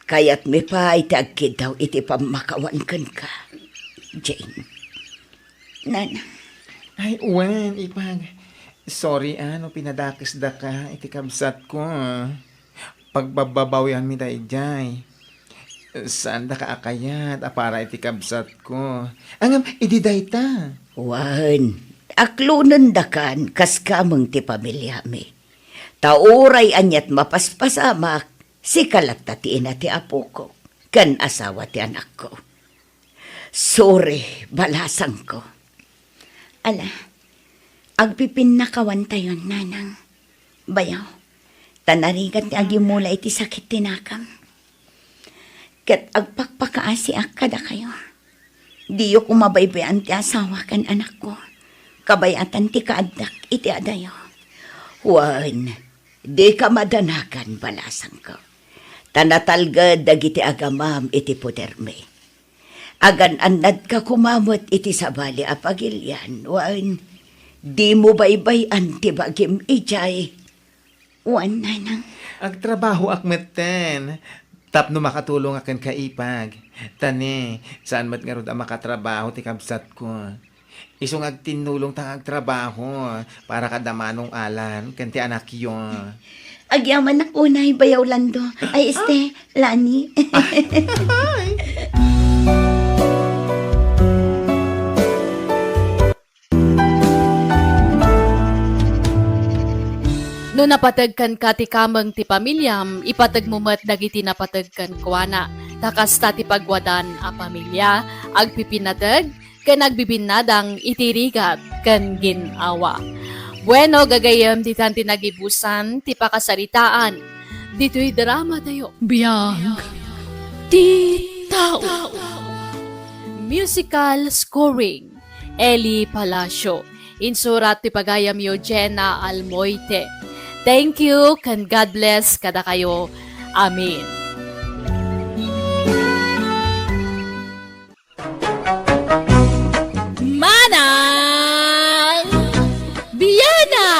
kayatmi pay ti agkiddaw iti pammakawan kenka, Jane. Nanang. Ay, wen, ipag. Sorry, a, no pinadakesdaka iti kabsatko, a. Pagbabbabawianmi daydiay. Saandaka a kayat a para iti kabsatko. Ngem, idi dayta. Wen, aklonendakan kas kameng ti pamiliami. Ta uray aniat mapaspasamak, sika latta ti ina ti apokok, ken asawa ti anakko. Sorry, balasangko. Ala, agpipinnakawantayon, nanang. Bayaw, ta narigat ti agimmula iti sakit ti nakam. Ket agpakpakaasiak kadakayo. Diyo koma baybay-an ti asawa ken anakko, kabayatan ti kaaddak iti adayo. Wen, dika madanagan, balasangko. Ta natalged dagiti agamam iti podermi. Agan-annadka koma met iti sabali a pagilian, wen, dimo baybay-an ti bagim idiay. Wen, nanang. Agtrabahoak metten tapno makatulongak kenka, ipag. Ta ne, saan met ngarud a makatrabaho ti kabsatko. Isu nga agtinnulongta nga agtrabaho para kada Manong Alan ken ti anakyo. Agyamanak unay, Bayaw Lando. Ay, este, Lani. Ay. No napateg kenka ti kameng ti pamiliam, ipateg mo met dagiti napateg kenkuana. Ta kasta ti pagwadan a pamilia, agpipinateg, ken agbibinnadang iti rigat ken gin-awa. Bueno, gagayem, ditan ti nagibusan ti pakasaritaan ditoy drama tayo. Biag ti tao. Musical scoring, Eli Palacio. Insurat ti pagayamyo, Jenna Almoite. Thank you, ken God bless kadakayo. Amen. Manang Biana!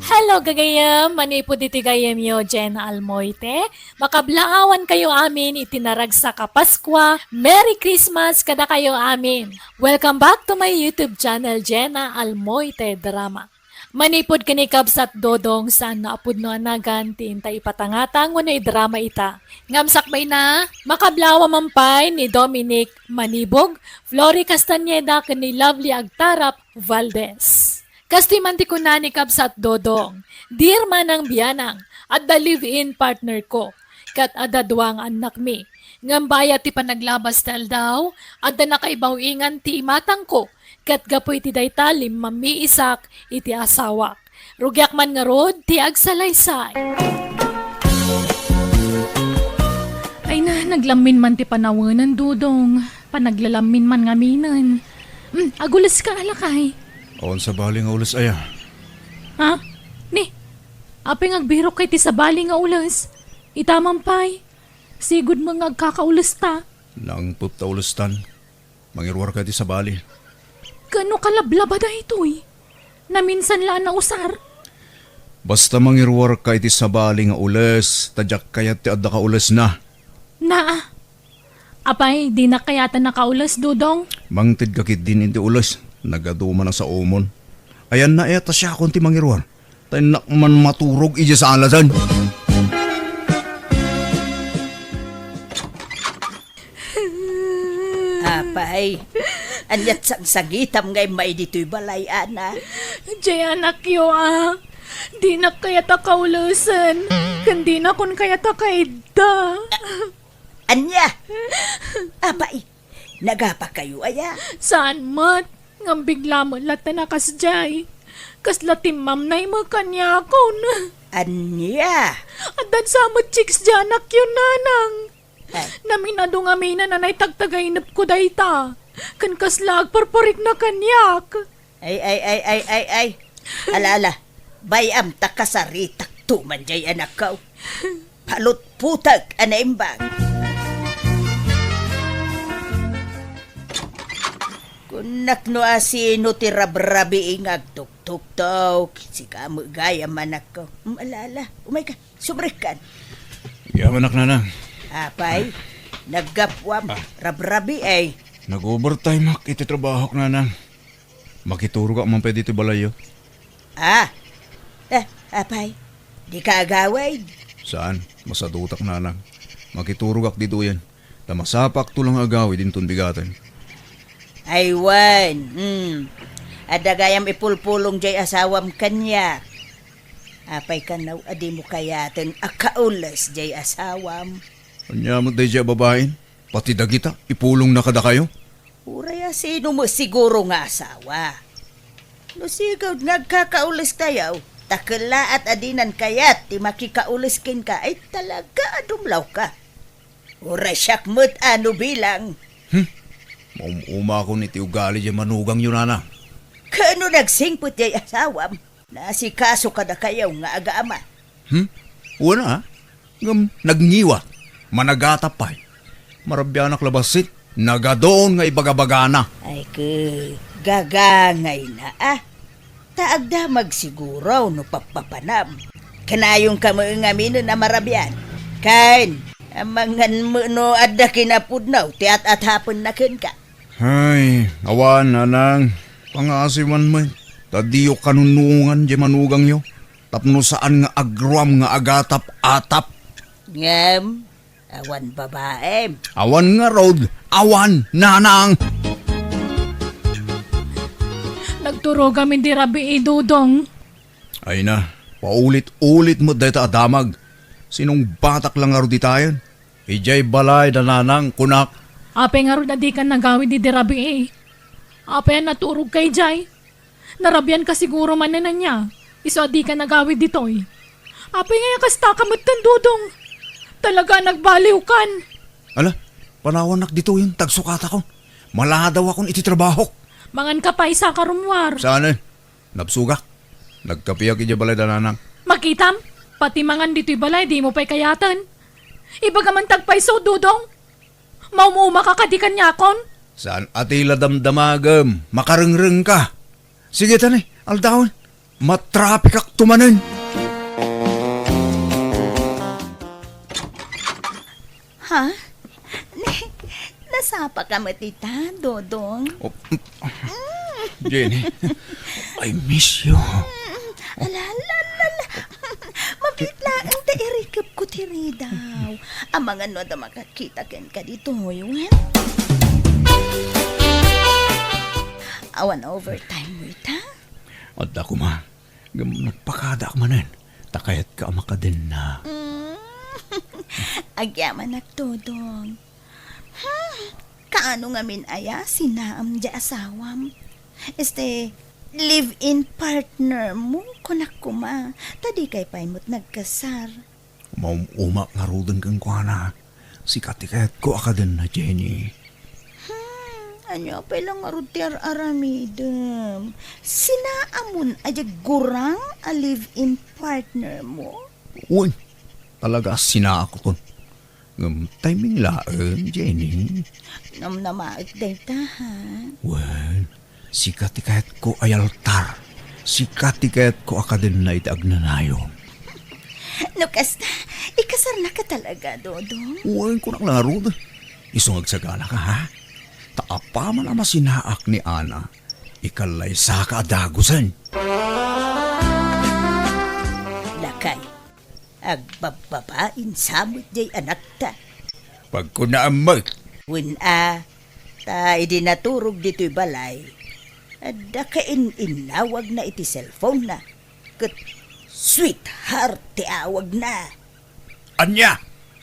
Hello, gagayem! Manipud iti gayemyo, Jenna Almoite. Makablaawan kayo amin iti naragsak a Paskua. Merry Christmas kadakayo amin. Welcome back to my YouTube channel, Jenna Almoite Drama. Manipud ken ni Kabsat Dodong, saan nga a pudno a nagan ti inta ipatangatang wenno idrama ita. Ngem sakbayna, makablaawan man pay ni Dominic Manibog, Flory Castañeda, ken ni Lovely Agtarap Valdez. Kastoy man ti kuna ni Kabsat Dodong, "Dear Manang Bianang, adda live-in partner ko, ket adda dua nga annakmi. Ngem bayat ti panaglabas ti aldaw, adda nakaibaw-ingan ti imatangko, ket gapu iti dayta, limmammiisak iti asawak. Rugiak man ngarud ti agsalaysay." Ay na, naglammin man ti panawen, Dodong. Panaglalammin man ngaminen. Hmm, aguleska a lakay. Awan sabali nga ules aya. Ha? Ni, apay nga agbirok ka iti sabali nga ules? Ita man pay, sigud met nga agkakaulesta. Nangpet ta ulestan. Mangiruarka iti sabali. Ken no kalablaba daytoy? Naminsan la a nausar. Basta mangiruarka iti sabali nga ules, ta diak kayat ti adda kaulesna. Naa. Apay, dinak kayat a nakaules, Dodong? Mangtedka ketdin iti ules, nagadu man a saomon. Ayanna aya ta siakon ti mangiruar? Ta innak man maturog idiay sala, saan? Apay, ania't sangsangitam nga immay ditoy balay, Ana? Diay anakyo a. Dinak kayat a kaulesen, ken dinakon kayat a kaidda. Ania? Apay, nagapakayo aya? Saan met, ngem bigla met latta a kasdiay. Kasla timmamnay met kaniakon. Ania? Addan sa met chicks diay anakyo, Nanang. Ay. Naminadu ngaminen a naitagtagainepko dayta. Ken kasla agparparikna kaniak. Ay, ay, ay, ay, ay, ay. Ala, ala. Bay-am ta kasaritakto man diay anakko. Palutputek a naimbag. Kunak no asino ti rabrabii nga agtuktuktok. Sika met gayam, anakko. Mm, ala, ala. Umayka. Sumrekkan. Agyamanak, Nanang. Apay, naggapuam. Ah. Rabrabii. Nag-overtime-ak iti trabahok, Nanang. Makiturogak man pay ditoy balayyo. Ah. Eh, apay, dika agawid? Saan, masadutak, Nanang. Makiturogak ditoyen. Ta masapakto la nga agawid inton bigaten. Ay wen, hmm. Adda gayam ipulpulong diay asawam kaniak. Apay kano a dimo kayaten a kaules diay asawam? Ania met daydiay a babain? Pati dagita, ipulongna kadakayo? Uray a sino met siguro nga asawa. No sigud nga agkakaulestayo, ta kellaat a dinan kayat ti makikaules kenka, ay talaga a dumlawka. Uray siak met a no bilang. Hmm. Maum-umakon iti ugali diay manugangyo, Nanang. Kano nagsingpet diay asawam? Naasikaso kadakayo nga agama. Hmm? Wen a. Ngem nagngiwat. Managatap pay. Marabianak la bassit. Nagadun nga ibagabagana. Ay, ke, gagangayna, ah. Ta agdamag siguro no pappapanam. Kanayonka met ngaminen a marabian. Ken, amangan met no adda kinapudno ti at-atapenna kenka. Ay, awan, nanang. Pangasiwan met. Ta diyo kanunongan diay manugangyo. Tapno saan nga agruam nga agatap-atap. Ngem, awan babaem. Awan ngarud, awan, nanang. Nagturogam idi rabii, Dodong. Ay na, paulit-ulit met dayta a damag. Sinungbatak la ngarud ditayen. Idiay balay da nanang, kunak. Apay ngarud a dikan nagawid idi rabii? Apay a naturogka idiay? Narabianka siguro manen ania, isu a dikan nagawid ditoy. Apay ngay a kastaka metten, Dodong? Talaga a nagbaliwkan. Ala, panawannak ditoyen, ta agsukatakon. Maladawakon iti trabahok. Manganka pay, saka rummuar. Saan, eh? Nabsogak. Nagkapiak idiay balay da nanang. Makitam, pati mangan ditoy balay, dimo pay kayaten. Ibagam man ti agpayso, Dodong. Maum-umaka kadi kaniakon? Saan a ti la damdamagem, makarengrengka. Sige ta ni, aldawen. Matrapikakto manen. Ha? Nasapaka met ita, Dodong? Oh, Jenny, I miss you. Ala, ala, ala, ala. Mabiit laeng ta irikepko ti ridaw. Amangan no adda makakita kenka ditoy, wen? Awan overtime mo ita? Adda koma. Ngem nagpakadaak manen, ta kayatka a makadenna. Mm. Agyamanak, Dodong. Hmm, kaano ngamin aya sinaam diay asawam? Este, live-in partner mo, kunak koma, ta dikay pay met nagkasar. Maum-umak ngaruden kenkuana. Sika ti kayatko a kadenna, Jenny. Hmm, ania pay la ngarud ti ar-aramidem? Sinaamon a diay gurang a live-in partner mo? Wen, talaga a sinaakon. Ngem timing laeng, Jenny. Namnamaek dayta, ha? Wen, sika ti kayatko a yaltar. Sika ti kayatko a kadenna iti agnanayon. No kasta, ikasarnaka talaga, Dodong? Wen, kunak la ngarud. Isu nga agsaganaka, ha? Ta apaman a masinaak ni Ana, ikalaysaka a dagusen. Lakay, agbabbabain sa met diay anakta. Pagkunaam met. Wen a, ta idi naturog ditoy balay, adda kain-innawagna iti cellphone-na, ket sweetheart ti awagna. Ania?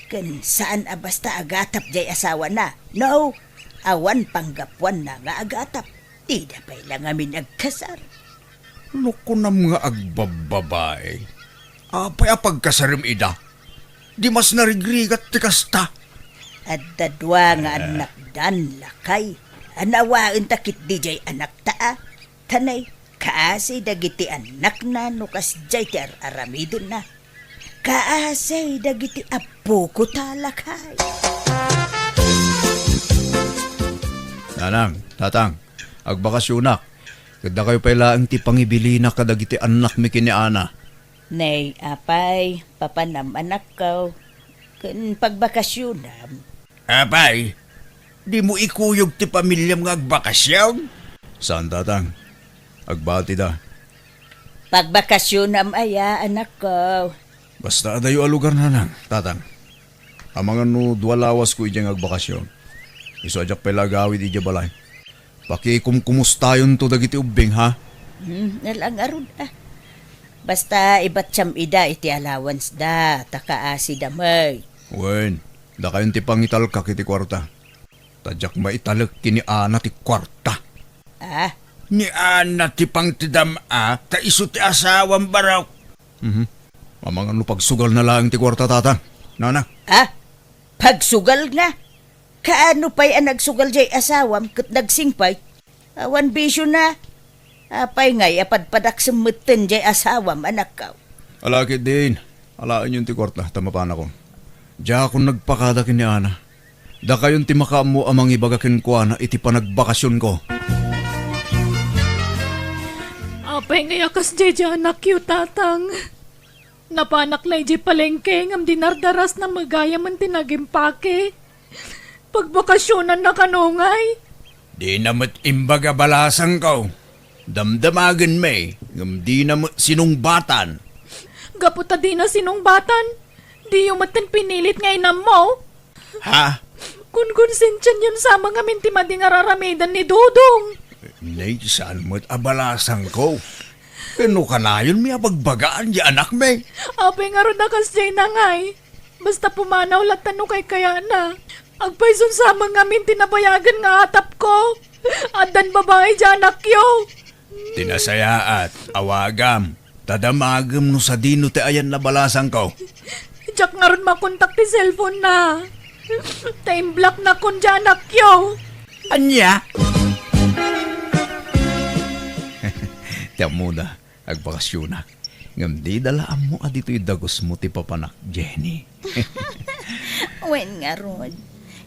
Ken saan a basta agatap diay asawana. No, awan panggapuanna nga agatap. Dida pay la ngamin agkasar. No kunam nga agbabbabae, apay a pagkasarem ida? Di mas narigrigat ti kasta. Adda dua nga annakdan, lakay. Annawaenta ketdi diay anakta a. Tanay, kaasi dagiti annakna no kasdiay ti ar-aramidenna. Kaasi dagiti appo ko ta, lakay. Nanang, tatang, agbakasionak. Ket dakayo pay laeng ti pangibilinak kadagiti annakmi ken ni Ana. Nay, apay, papanam, anakko, ken pagbakasionam. Apay, dimo ikuyog ti pamiliam nga agbakasion? Saan, tatang. Agbatida. Pagbakasionam aya, anakko? Basta adayo a lugar, nanang, tatang. Amangan no dua lawasko idiay nga agbakasion. Isu a diak pay la agawid idiay balay. Pakikumkumustayonto dagiti ubbing, ha? Hmm, nala ngarud, ah. Basta ibatiam ida iti allowance da, ta kaasida met. Wen, dakayon ti pangitalkak iti kuarta. Ta diak maitalek ken ni Ana ti kuarta. Ah? Ni Ana ti pangtedam-a, ta isu ti asawam, barok. Mhm. Amangan no pagsugalna laeng ti kuarta, tatang. Nana. Ah? Pagsugalna? Kaano pay a nagsugal diay asawam ket nagsingpay? Awan bisiona. Apay ngay a padpadaksem metten diay asawam, anakko? Ala ketdin, alaenyon ti kuarta ta mapanakon. Diakon nagpakada ken ni Ana. Dakayon ti makaammo a mangibaga kenkuana iti panagbakasionko. Apay ngay a kasdiay diay anakyo, tatang? Napanak la idiay palengke ngem dinardarasna met gayamen ti nagimpake. Pagbakasionanna kano ngay? Dina met imbag a balasangko. Damdamagenmi, ngem dina met sinungbatan. Gapu ta dina sinungbatan, diyo metten pinilit nga inammo. Ha? Konkonsensiayon sa amin ti madi nga ar-aramiden ni Dodong. Nay, saan met a balasangko? Ken no kanayonmi a bagbagaan ti anakmi. Apay ngarud a kasdiay ngay? Basta pumanaw latta no kaykayatna. Agpayson sa amin ti nabayagen nga atapko. Addan babai ti anakyo. Ti nasayaat, awagam. Ta damagem no sadino ti ayanna balasangko. Diak ngarud makontak ti cellphone na. Ta imblocknakon ti anakyo. Ania? Ti ammoda, agbakasionak. Ngem dida la ammo a ditoy dagusmo ti papanak, Jenny. Wen ngarud.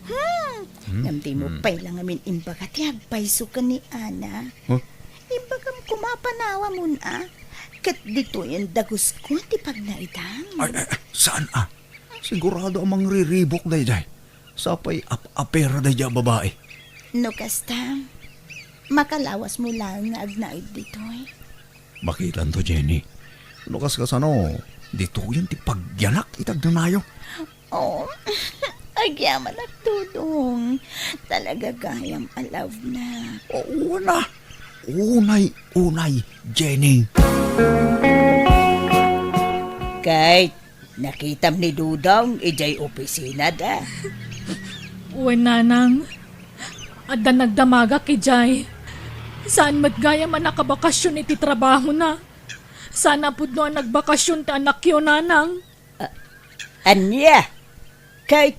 Hmm. Hmm, ngem dimo hmm. pay la ngamin imbaga ti agpayso ken ni Ana. Huh? Imbagam koma a panawamon a, ket ditoyen dagusko ti pagnaedam. Ay, ay, ay, saan a? Sigurado a mangriribuk daydiay. Sapay ap-apera daydiay a babai. No kasta, makalawasmo laeng nga agnaed ditoy. Makitanto, Jenny. No kas-, kasano, ditoyen ti pagyanak iti agnanayon. Oh, agyamanak, Dodong. Talaga gayam a love na. Oo na. Unay, unay, Jenny. Kay, nakitam ni Dodong idiay opisina da. Wen, Nanang. Adda nagdamagak idiay. Saan met gayam a nakabakasyon iti trabahona. Saan a pudno a nagbakasyon ti anakyo, Nanang. A-, ania? Kay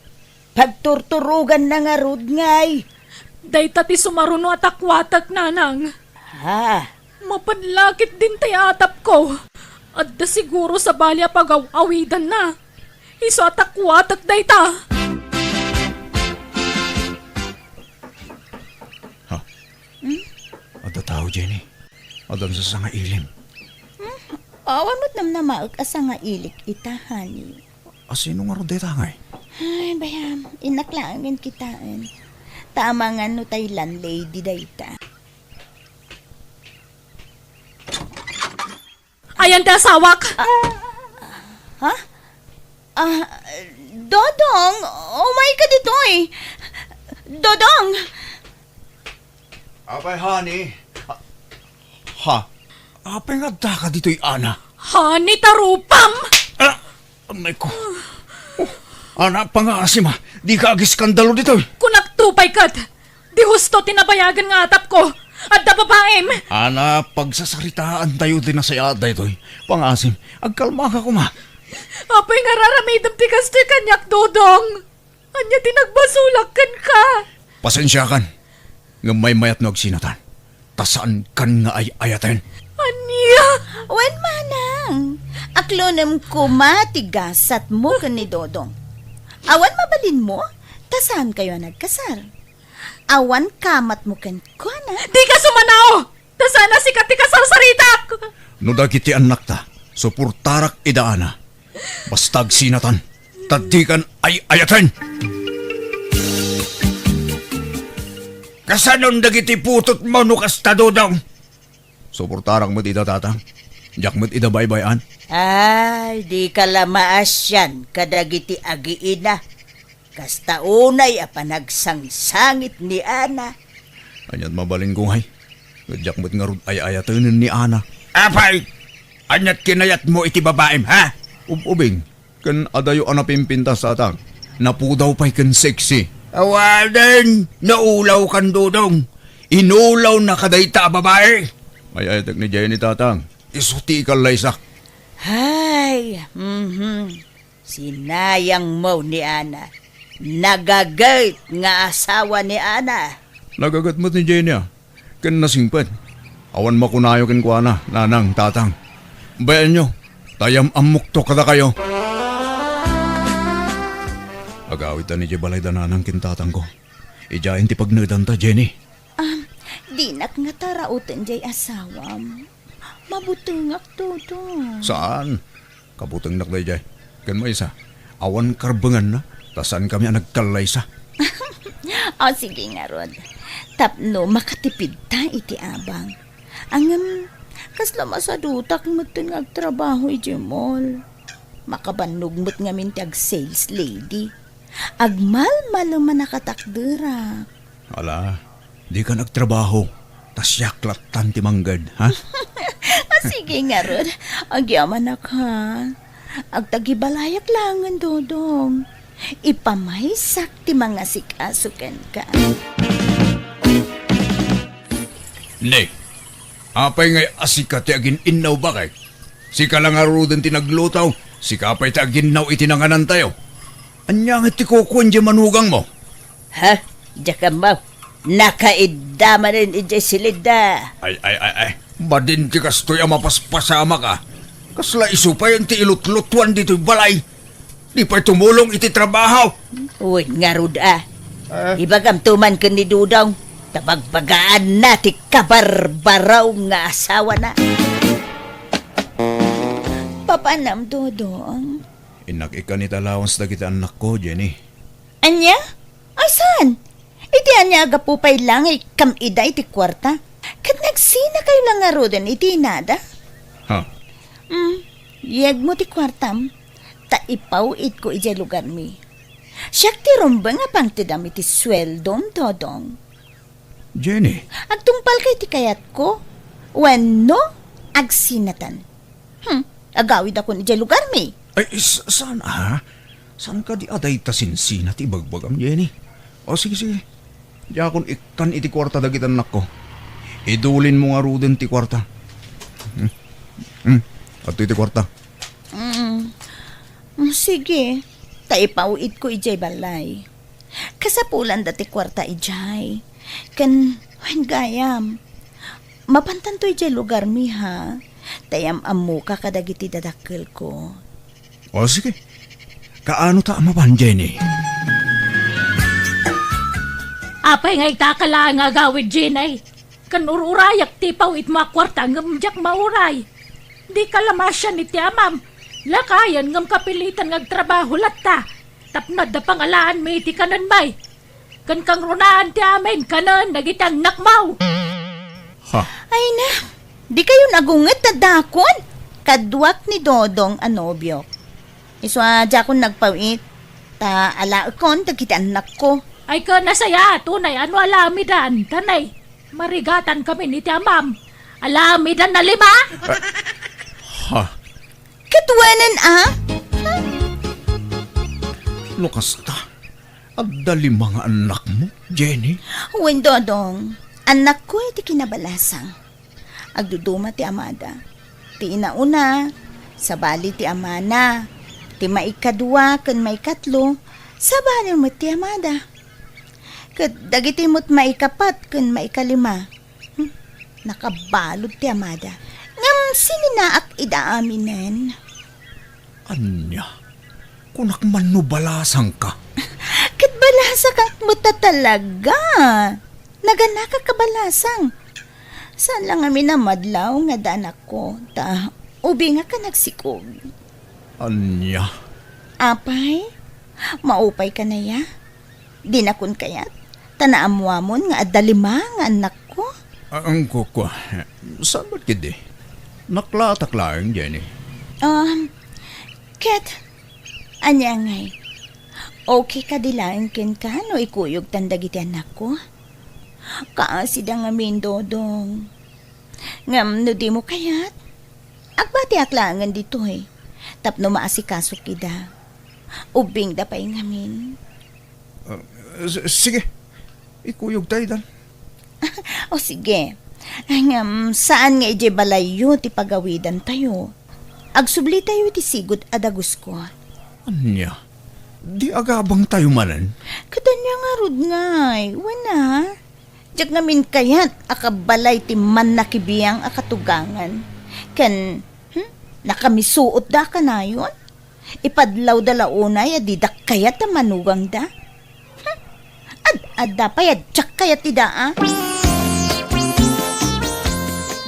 pagturturoganna ngarud ngay? Dayta ti sumaruno a takuatek, Nanang. Ha? Mapan la ket dintay atapko. Adda siguro sabali a pagaw-awidanna. Isu a takuatek dayta. Ha? Hmm? Adda tao, Jenny. Adda nasasangailim. Hmm? Awan met namnamaek a sangailik ita, honey. A sino ngarud dayta ngay? Ay, bayam. Innak laengen kitaen. Ta amangan no tay landlady dayta. Ayan ti asawak. Ah, ha? Ah, Dodong, umay ka ditoy. Dodong! Apay, honey? Ah, ha? Apay nga adda ka ditoy, Ana? Honey, tarupam! Ah, amay ko. Oh, Ana, pangaasim a. Di ka agiskandalo ditoy. Kunak to pay ket. Di husto ti nabayagen nga atapko. Adda babaim. Ana, pagsasaritaan tayo ti nasayaat daytoy. Pangaasim, agkalma ka koma. Apay nga ar-aramidem ti kastoy kaniak, Dodong? Ania ti nagbasolak kenka? Pasensiakan. Ngem maymayat no agsinatan. Ta saankan nga ay-ayaten. Ania? Wen, manang. Aklonem koma ti gasatmo ken ni Dodong. Awan mabalinmo, ta saankayo a nagkasar. Awan kamatmo kenkuana. Dika sumanao! Ta saan a sika ti kasarsaritak! No dagiti annakta, suportarak ida Ana. Basta agsinatan, ta dikan ay-ayaten! Kasanon dagiti putotmo no kasta, Dodong? Suportarak met ida, Tatang. Diak met ida baybay-an. Ay, dika la maasian kadagiti agiina. Kasta unay a panagsangsangit ni Ana. Aniat mabalinko ngay? Ket diak met ngarud ay-ayatenen ni Ana. Apay! Aniat kinayatmo iti babaim, ha? Ub-ubing, ken adayo a napimpintas, Tatang. Napudaw pay ken sexy. Awanen, naulawkan, Dodong. Inulawna kadayta a babai. Ay-ayatek ni Jenny, Tatang. Isu ti ikallaysak. Hay, mhm. Sinayangmo ni Ana. Nagaget nga asawa ni Ana. Nagaget met ni Jenny, a. Ken nasingpet. Awan makunayo kenkuana, nanang, tatang. Bayaenyo, ta yam-ammokto kadakayo. Agawidtan idiay balay da nanang ken tatangko. Idiayen ti pagnaedanta, Jenny. Am, dinak ngata rauten diay asawam. Mabutengak, Dodong. Saan? Kabutengnak daydiay. Ken maysa, awan karbenganna, ta saankami a nagkallaysa. O, sige ngarud. Tapno makatipidta iti abang. Ngem, kasla masadutak metten nga agtrabaho idiay mall. Makabannog met ngamin ti ag-sales lady. Agmalmalem a nakatakderak. Ala, dika agtrabaho. Ta siak lattan ti mangged, ha? Ah, sige ngarud. Agyamanak, ha? Agtagibalayak laengen, Dodong. Ipamaysak ti mangasikaso kenka. Ne, apay ngay a sika ti agin-innaw, bakay? Sika la ngaruden ti nagluto, sika pay ti aginnaw iti nanganantayo. Ania ngay ti kukuan diay manugangmo? Ha? Diak ammo. Nakaidda manen idiay silidda. Ay, ay, ay, ay. Madin ti kastoy a mapaspasamak, a. Kasla isu pay ti ilutlutuan ditoy balay. Di pay tumulong iti trabaho. Wen ngarud, a. Ah. Ibagamto man ken ni Dodong, ta bagbagaanna ti kabarbaraw nga asawana. Papanam, Dodong? Innak ikkan iti allowance dagiti annakko, Jenny. Ania? Ay, saan? Iti ania a gapu pay la nga ikkam ida iti kuarta? Ket nagsinakayo la ngaruden iti inada? Ha? Hmm, yegmo ti kuartam, ta ipaw-itko idiay lugarmi. Siak ti rumbeng a pangtedam iti sueldom, Dodong. Jenny. Agtungpalka iti kayatko, wenno agsinatan. Hmm, agawidakon idiay lugarmi. Ay, s-, saan, a? Saan kadi a dayta sinsina ti ibagbagam, Jenny? O, sige, sige. Diakon ikkan iti kuarta dagiti annakko. Idulinmo ngaruden ti kuarta. Hmm. Hmm. Adtoy ti kuarta. Mm. Mm, sige. Ta ipaw-itko idiay balay. Kasapulanda ti kuarta idiay. Ken, wen gayam, mapantanto idiay lugarmi, ha? Ta yam-ammoka kadagiti dadakkelko. O, sige. Kaano ta a mapan, Jenny? Apay nga itaka laeng nga agawid, Jenny? Ken ur-urayak ti ipaw-itmo a kuarta ngem diak mauray. Dika la masian iti amam. Lakayen ngem kapilitan nga agtrabaho latta. Tapno adda pangalaanmi iti kanenmi. Ken kangrunaan ti amin kanen dagiti annakmo. Ha? Ay na, dikayon agunget a dakon. Kaduak ni Dodong a nobiok. Isu a diakon nagpaw-it, ta alaekon dagiti annakko. Ay, ken nasayaat unay a no alamidan, ta nay, marigatan kami ni ti amam. Alamidan a lima? Ha? Ket wenen a? No kasta, adda lima nga annakmo, Jenny? Wen, Dodong. Annakko iti kinabalasang. Agduduma ti amada. Ti inauna, sabali ti amana. Ti maikadua ken maikatlo, sabali met ti amada. Ket dagiti met maikapat ken maikalima, hmm, nakabalud ti amada. Ngem sininaak ida aminen. Ania? Kunak man no balasangka. Ket balasakak met a talaga. Naganakak a balasang. Saan la ngamin a madlaw nga adda anakko, ta ubingak a nagsikog. Ania? Apay, maupay ka naya? Dinakon kayat? Ta naammoamon nga adda lima nga annakko. Ah, ang kukua. Saan met ketdi? Naklatak laeng, Jenny. Um, ket, ania ngay? Okay kadi laeng kenka no ikuyogtan dagiti annakko? Kaasida ngamin, Dodong. Ngem no dimo kayat, agbatiak laengen ditoy tapno maasikasok ida. Ubbingda pay ngamin. Ah, s-, sige. Ikuyogta idan. O sige. Ngem saan nga idiay balayyo ti pagawidantayo? Agsublitayo iti sigud a dagusko. Ania? Di agabangtayo manen? Ket ania ngarud ngay? Wen a? Diak ngamin kayat a kabalay ti mannakibiang a katugangan. Ken, hmm, nakamisuotda a kanayon? Ipadlawda la unay a didak kayat a manugangda? Hmm, ad-adda pay a diak kayat ida a?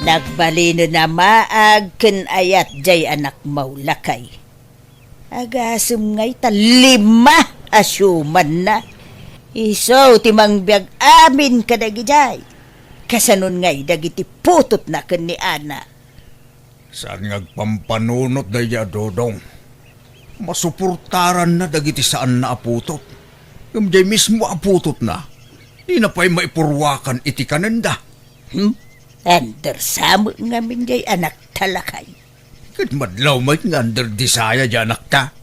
Nagbalinen a maag ken ayat jay anakmo, lakay. Agasem ngay ta lima a siumanna. Isu ti mangbiag amin kadagijay. Kasanon ngay dagiti putotna ken ni Ana? Saan nga agpampanunot daydiay a Dodong. Masuportaranna dagiti saanna a putot. Ngem diay mismo a putotna, dina pay maipurwakan iti kanenda. Hmm? Under sa met ngamin diay anakta, lakay. Ket madlaw met nga under desire diay anakta.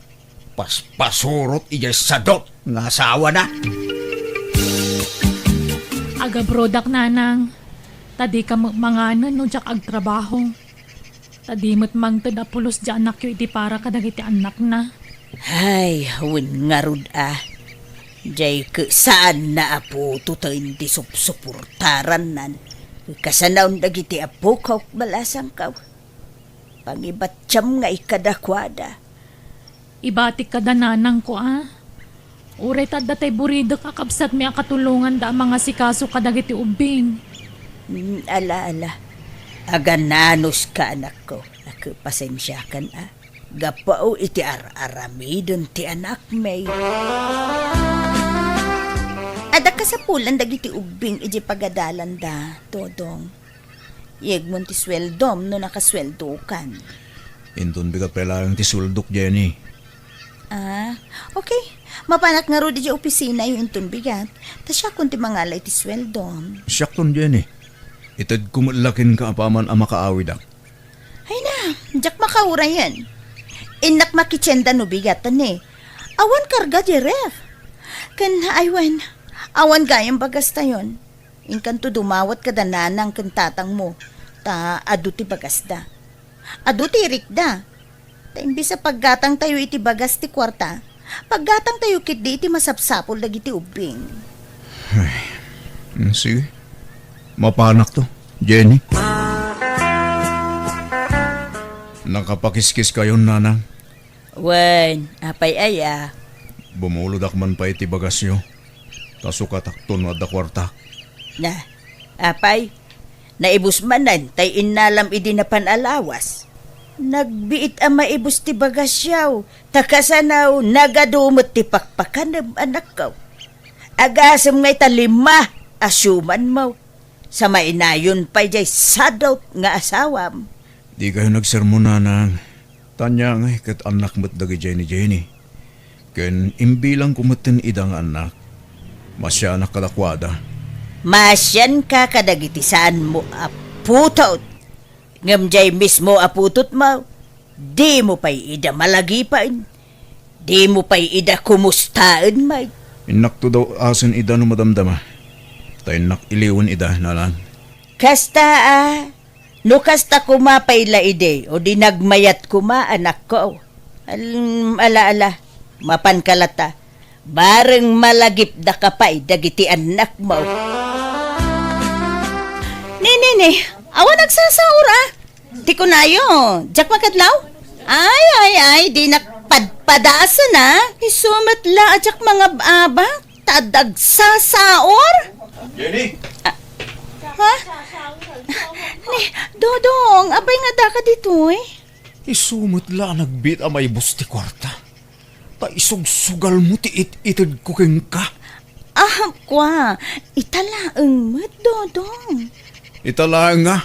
Paspasurot idiay sadot nga asawana. Agabrodak, nanang. Ta dika met manganen no diak agtrabaho. Ta di met mangted a pulos diay anakyo iti para kadagiti annakna. Ay, wen ngarud a. Diay ket saanna a putoten ti supsuportarannan. Kasanaon dagiti apok, balasangko. Pangibattiam ngay kadakuada. Ibatik kada nanangko a. Uray ta adda tay buridek a kabsatmi a katulonganda a mangasikaso kadagiti ubbing. Mm, ala, ala. Agananuska, anakko. Ket pasensiakan a. Gapu iti ar-aramiden ti anakmi. Adda kasapulan dagiti ubbing idiay pagadalanda, Dodong. Yegmon ti sueldom no nakasueldokan. Inton bigat pay laeng ti sueldok, Jenny. Ah, okay. Mapanak ngarud idiay opisinayo inton bigat. Ta siakon ti mangala iti sueldom. Siakton, Jenny. Itedko met la kenka apaman a makaawidak. Ay na, diak makaurayen. Innak makitienda no bigat, ni. Awan karga diay ref. Ken, ay wen, awan gayam bagastayon. Inkanto dumawat kada nanang ken tatangmo, ta adu ti bagasda. Adu ti irikda. Ta imbes a paggatangtayo iti bagas ti kuarta, paggatangtayo ketdi iti masapsapul dagiti ubbing. Ay, mm, sige. Mapanakto, Jenny. Nakapakiskiskayon, nanang. Wen, apay aya? Bumulodak man pay iti bagasyo. Ta sukatakto no adda kuarta. Na, apay, naibus manen tay innalam idi napan a lawas. Nagbiit a maibus ti bagasyaw, ta kasano nagadu met ti pakpakanem, anakko. Agasem ngay ta lima a siumanmo. Sa mainayon pay diay sadot nga asawam. Dikayo nagsermon, nanang. Ta ania ngay ket annak met dagidiay ni Jenny. Ken imbilangko metten ida nga annak. Maasianak kadakuada. Maasianka kadagiti saanmo a putot. Ngem diay mismo a putotmo, dimo pay ida malagipen. Dimo pay ida kumustaen met. Innakto daw-asen ida no madamdama. Ta innak iliwen ida, nanang. Kasta a, no kasta koma pay la idi, o di nagmayat koma, anakko. Al-, ala, ala, mapanka latta. Bareng malagipdaka pay dagiti annakmo. Ni, ni, ni, awan agsasaur a. Ti kunayo, diak makadlaw? Ay, ay, ay, dinak padpadasen a. Isu met la a diak mangab-abak, ta adda agsasaur. Jenny! Ah, ha? Ni, Dodong, apay nga addaka ditoy? Isu met la a nagbiit a maibus ti kuarta. Ta isugsugalmo ti it-itedko kenka. Ah, kua, ita laeng met, Dodong. Ita laeng nga?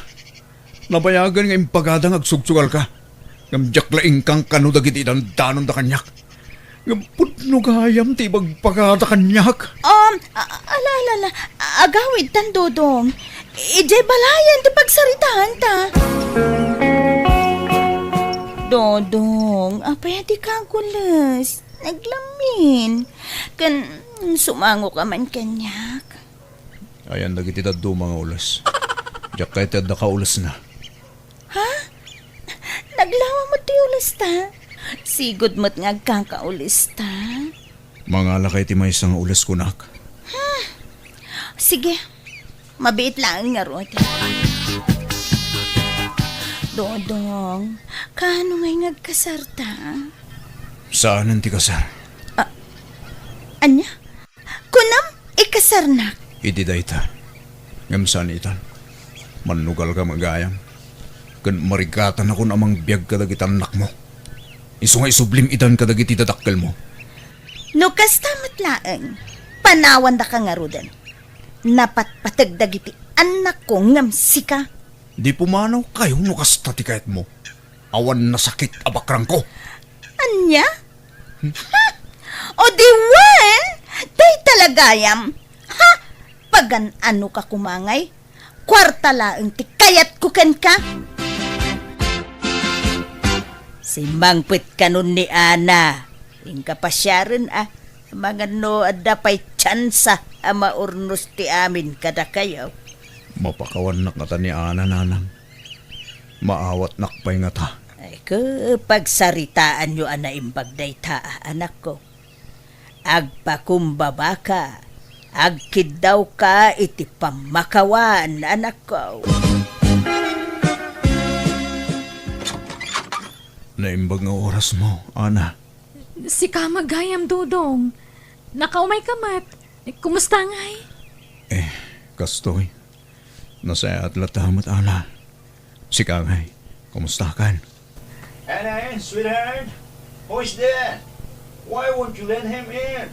Nabayagen nga impagada nga agsugsugalka. Ngem diak la inkankano dagiti dandanonda kaniak. Ngem pudno gayam ti ibagbaga kaniak. Um, a-, ala, ala, ala. Agawidtan, Dodong. Idiay balayen ti pagsaritaanta. Dodong, apay a dika agules? Naglamin. Ken, sumangoka man kaniak. Ayan dagiti dadduma nga ules. Diak kayat ti adda kaulesna. Ha? Naglawa met ti ulesta? Sigud met nga agkakaulesta? Mangalakay ti maysa nga ules kunak. Hmm. Sige. Mabiit laeng ngarud. Dodong, kaano ngay nga agkasarta? Saanen ti kasar. Ah, ania? Kunam, ikasarnak. Idi dayta. Ngem saan itan. Mannugalka met gayam. Ken marigatanakon a mangbiag kadagiti annakmo. Isu nga isublim itan kadagiti dadakkelmo. No kasta met laeng, Panawandaka ngaruden. Napatpateg dagiti annakko ngem sika. Di pumanawkayo no kasta ti kayatmo. Awan nasakit a bakrangko. Ania? Ha? O di wen, dayta la gayam. Ha? Pagan-anoka koma ngay? Kuarta laeng ti kayatko kenka. Simmangpet kanon ni Ana. Inka pasiaren a, amangan no adda pay tsansa a maurnos ti amin kadakayo. Mapakawannak ngata ni Ana, nanang. Maawatnak pay ngata. Ay, ke, pagsaritaanyo a naimbag dayta, anakko. Agpakumbabaka, agkiddawka iti pammakawan, anakko. Naimbag nga orasmo, Ana. Sika met gayam, Dodong. Nakaumayka met. Kumusta ngay? Eh, kastoy. Nasayaat latta met, Ana. Sika ngay, kumustakan? Ana, sweetheart, who is there? Why won't you let him in?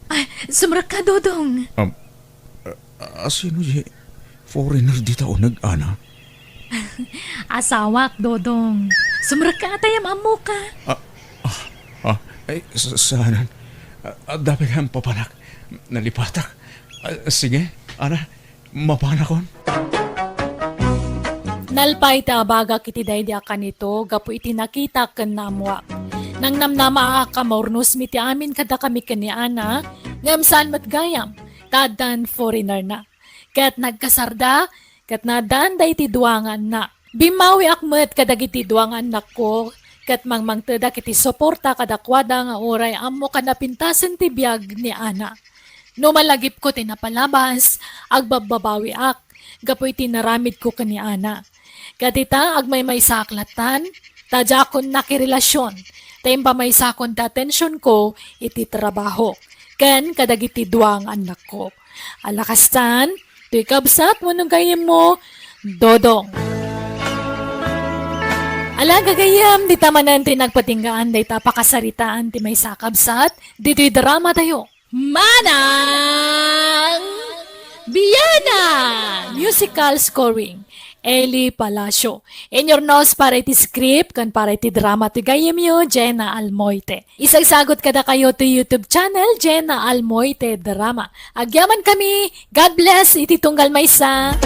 Ay, sumrekka, Dodong. Um, a-, a-, asino di foreigner dita uneg, Ana? Asawak, Dodong. Sumrekka, ta ammok. Ah, ah, ah, ay, sa-, saanan. Ah, ah, dapat kang papanak. Nalipatak. Ah, sige, Ana, mapanakon. Nalpay ti abagak iti daydi a kanito gapu iti nakitak ken naammoak. Nangnamnamaak a maurnosmi ti amin kadakami ken ni Ana, ngem saan met gayam, ta addan foreigner na. Ket nagkasarda, ket naaddaan daydi dua nga annak. Bimmawiak met kadagiti dua nga annakko, ket mangmangtedak iti suporta kadakuada nga uray ammok a napintasen ti biag ni Ana. No malagipko ti napalabas, agbabbabawiak gapu iti naramidko ken ni Ana. Ket ita, agmaymaysaak lattan, ta diakon nakirelasion, ta impamaysakon ti atensionko iti trabaho, ken kadagiti dua nga annakko. Ala kastan, toy kabsat wenno gayyemmo, Dodong. Ala gagayyem, dita manen ti nagpatinggaan dayta a pakasaritaan ti maysa a kabsat, ditoy drama tayo. Manang Biana! Musical scoring, Eli Palacio. Inurnos para iti script ken para iti drama ti gayyemyo, Jenna Almoite. Isagsagut kadakayo ti YouTube channel, Jenna Almoite Drama. Agyamankami, God bless iti tunggal maysa.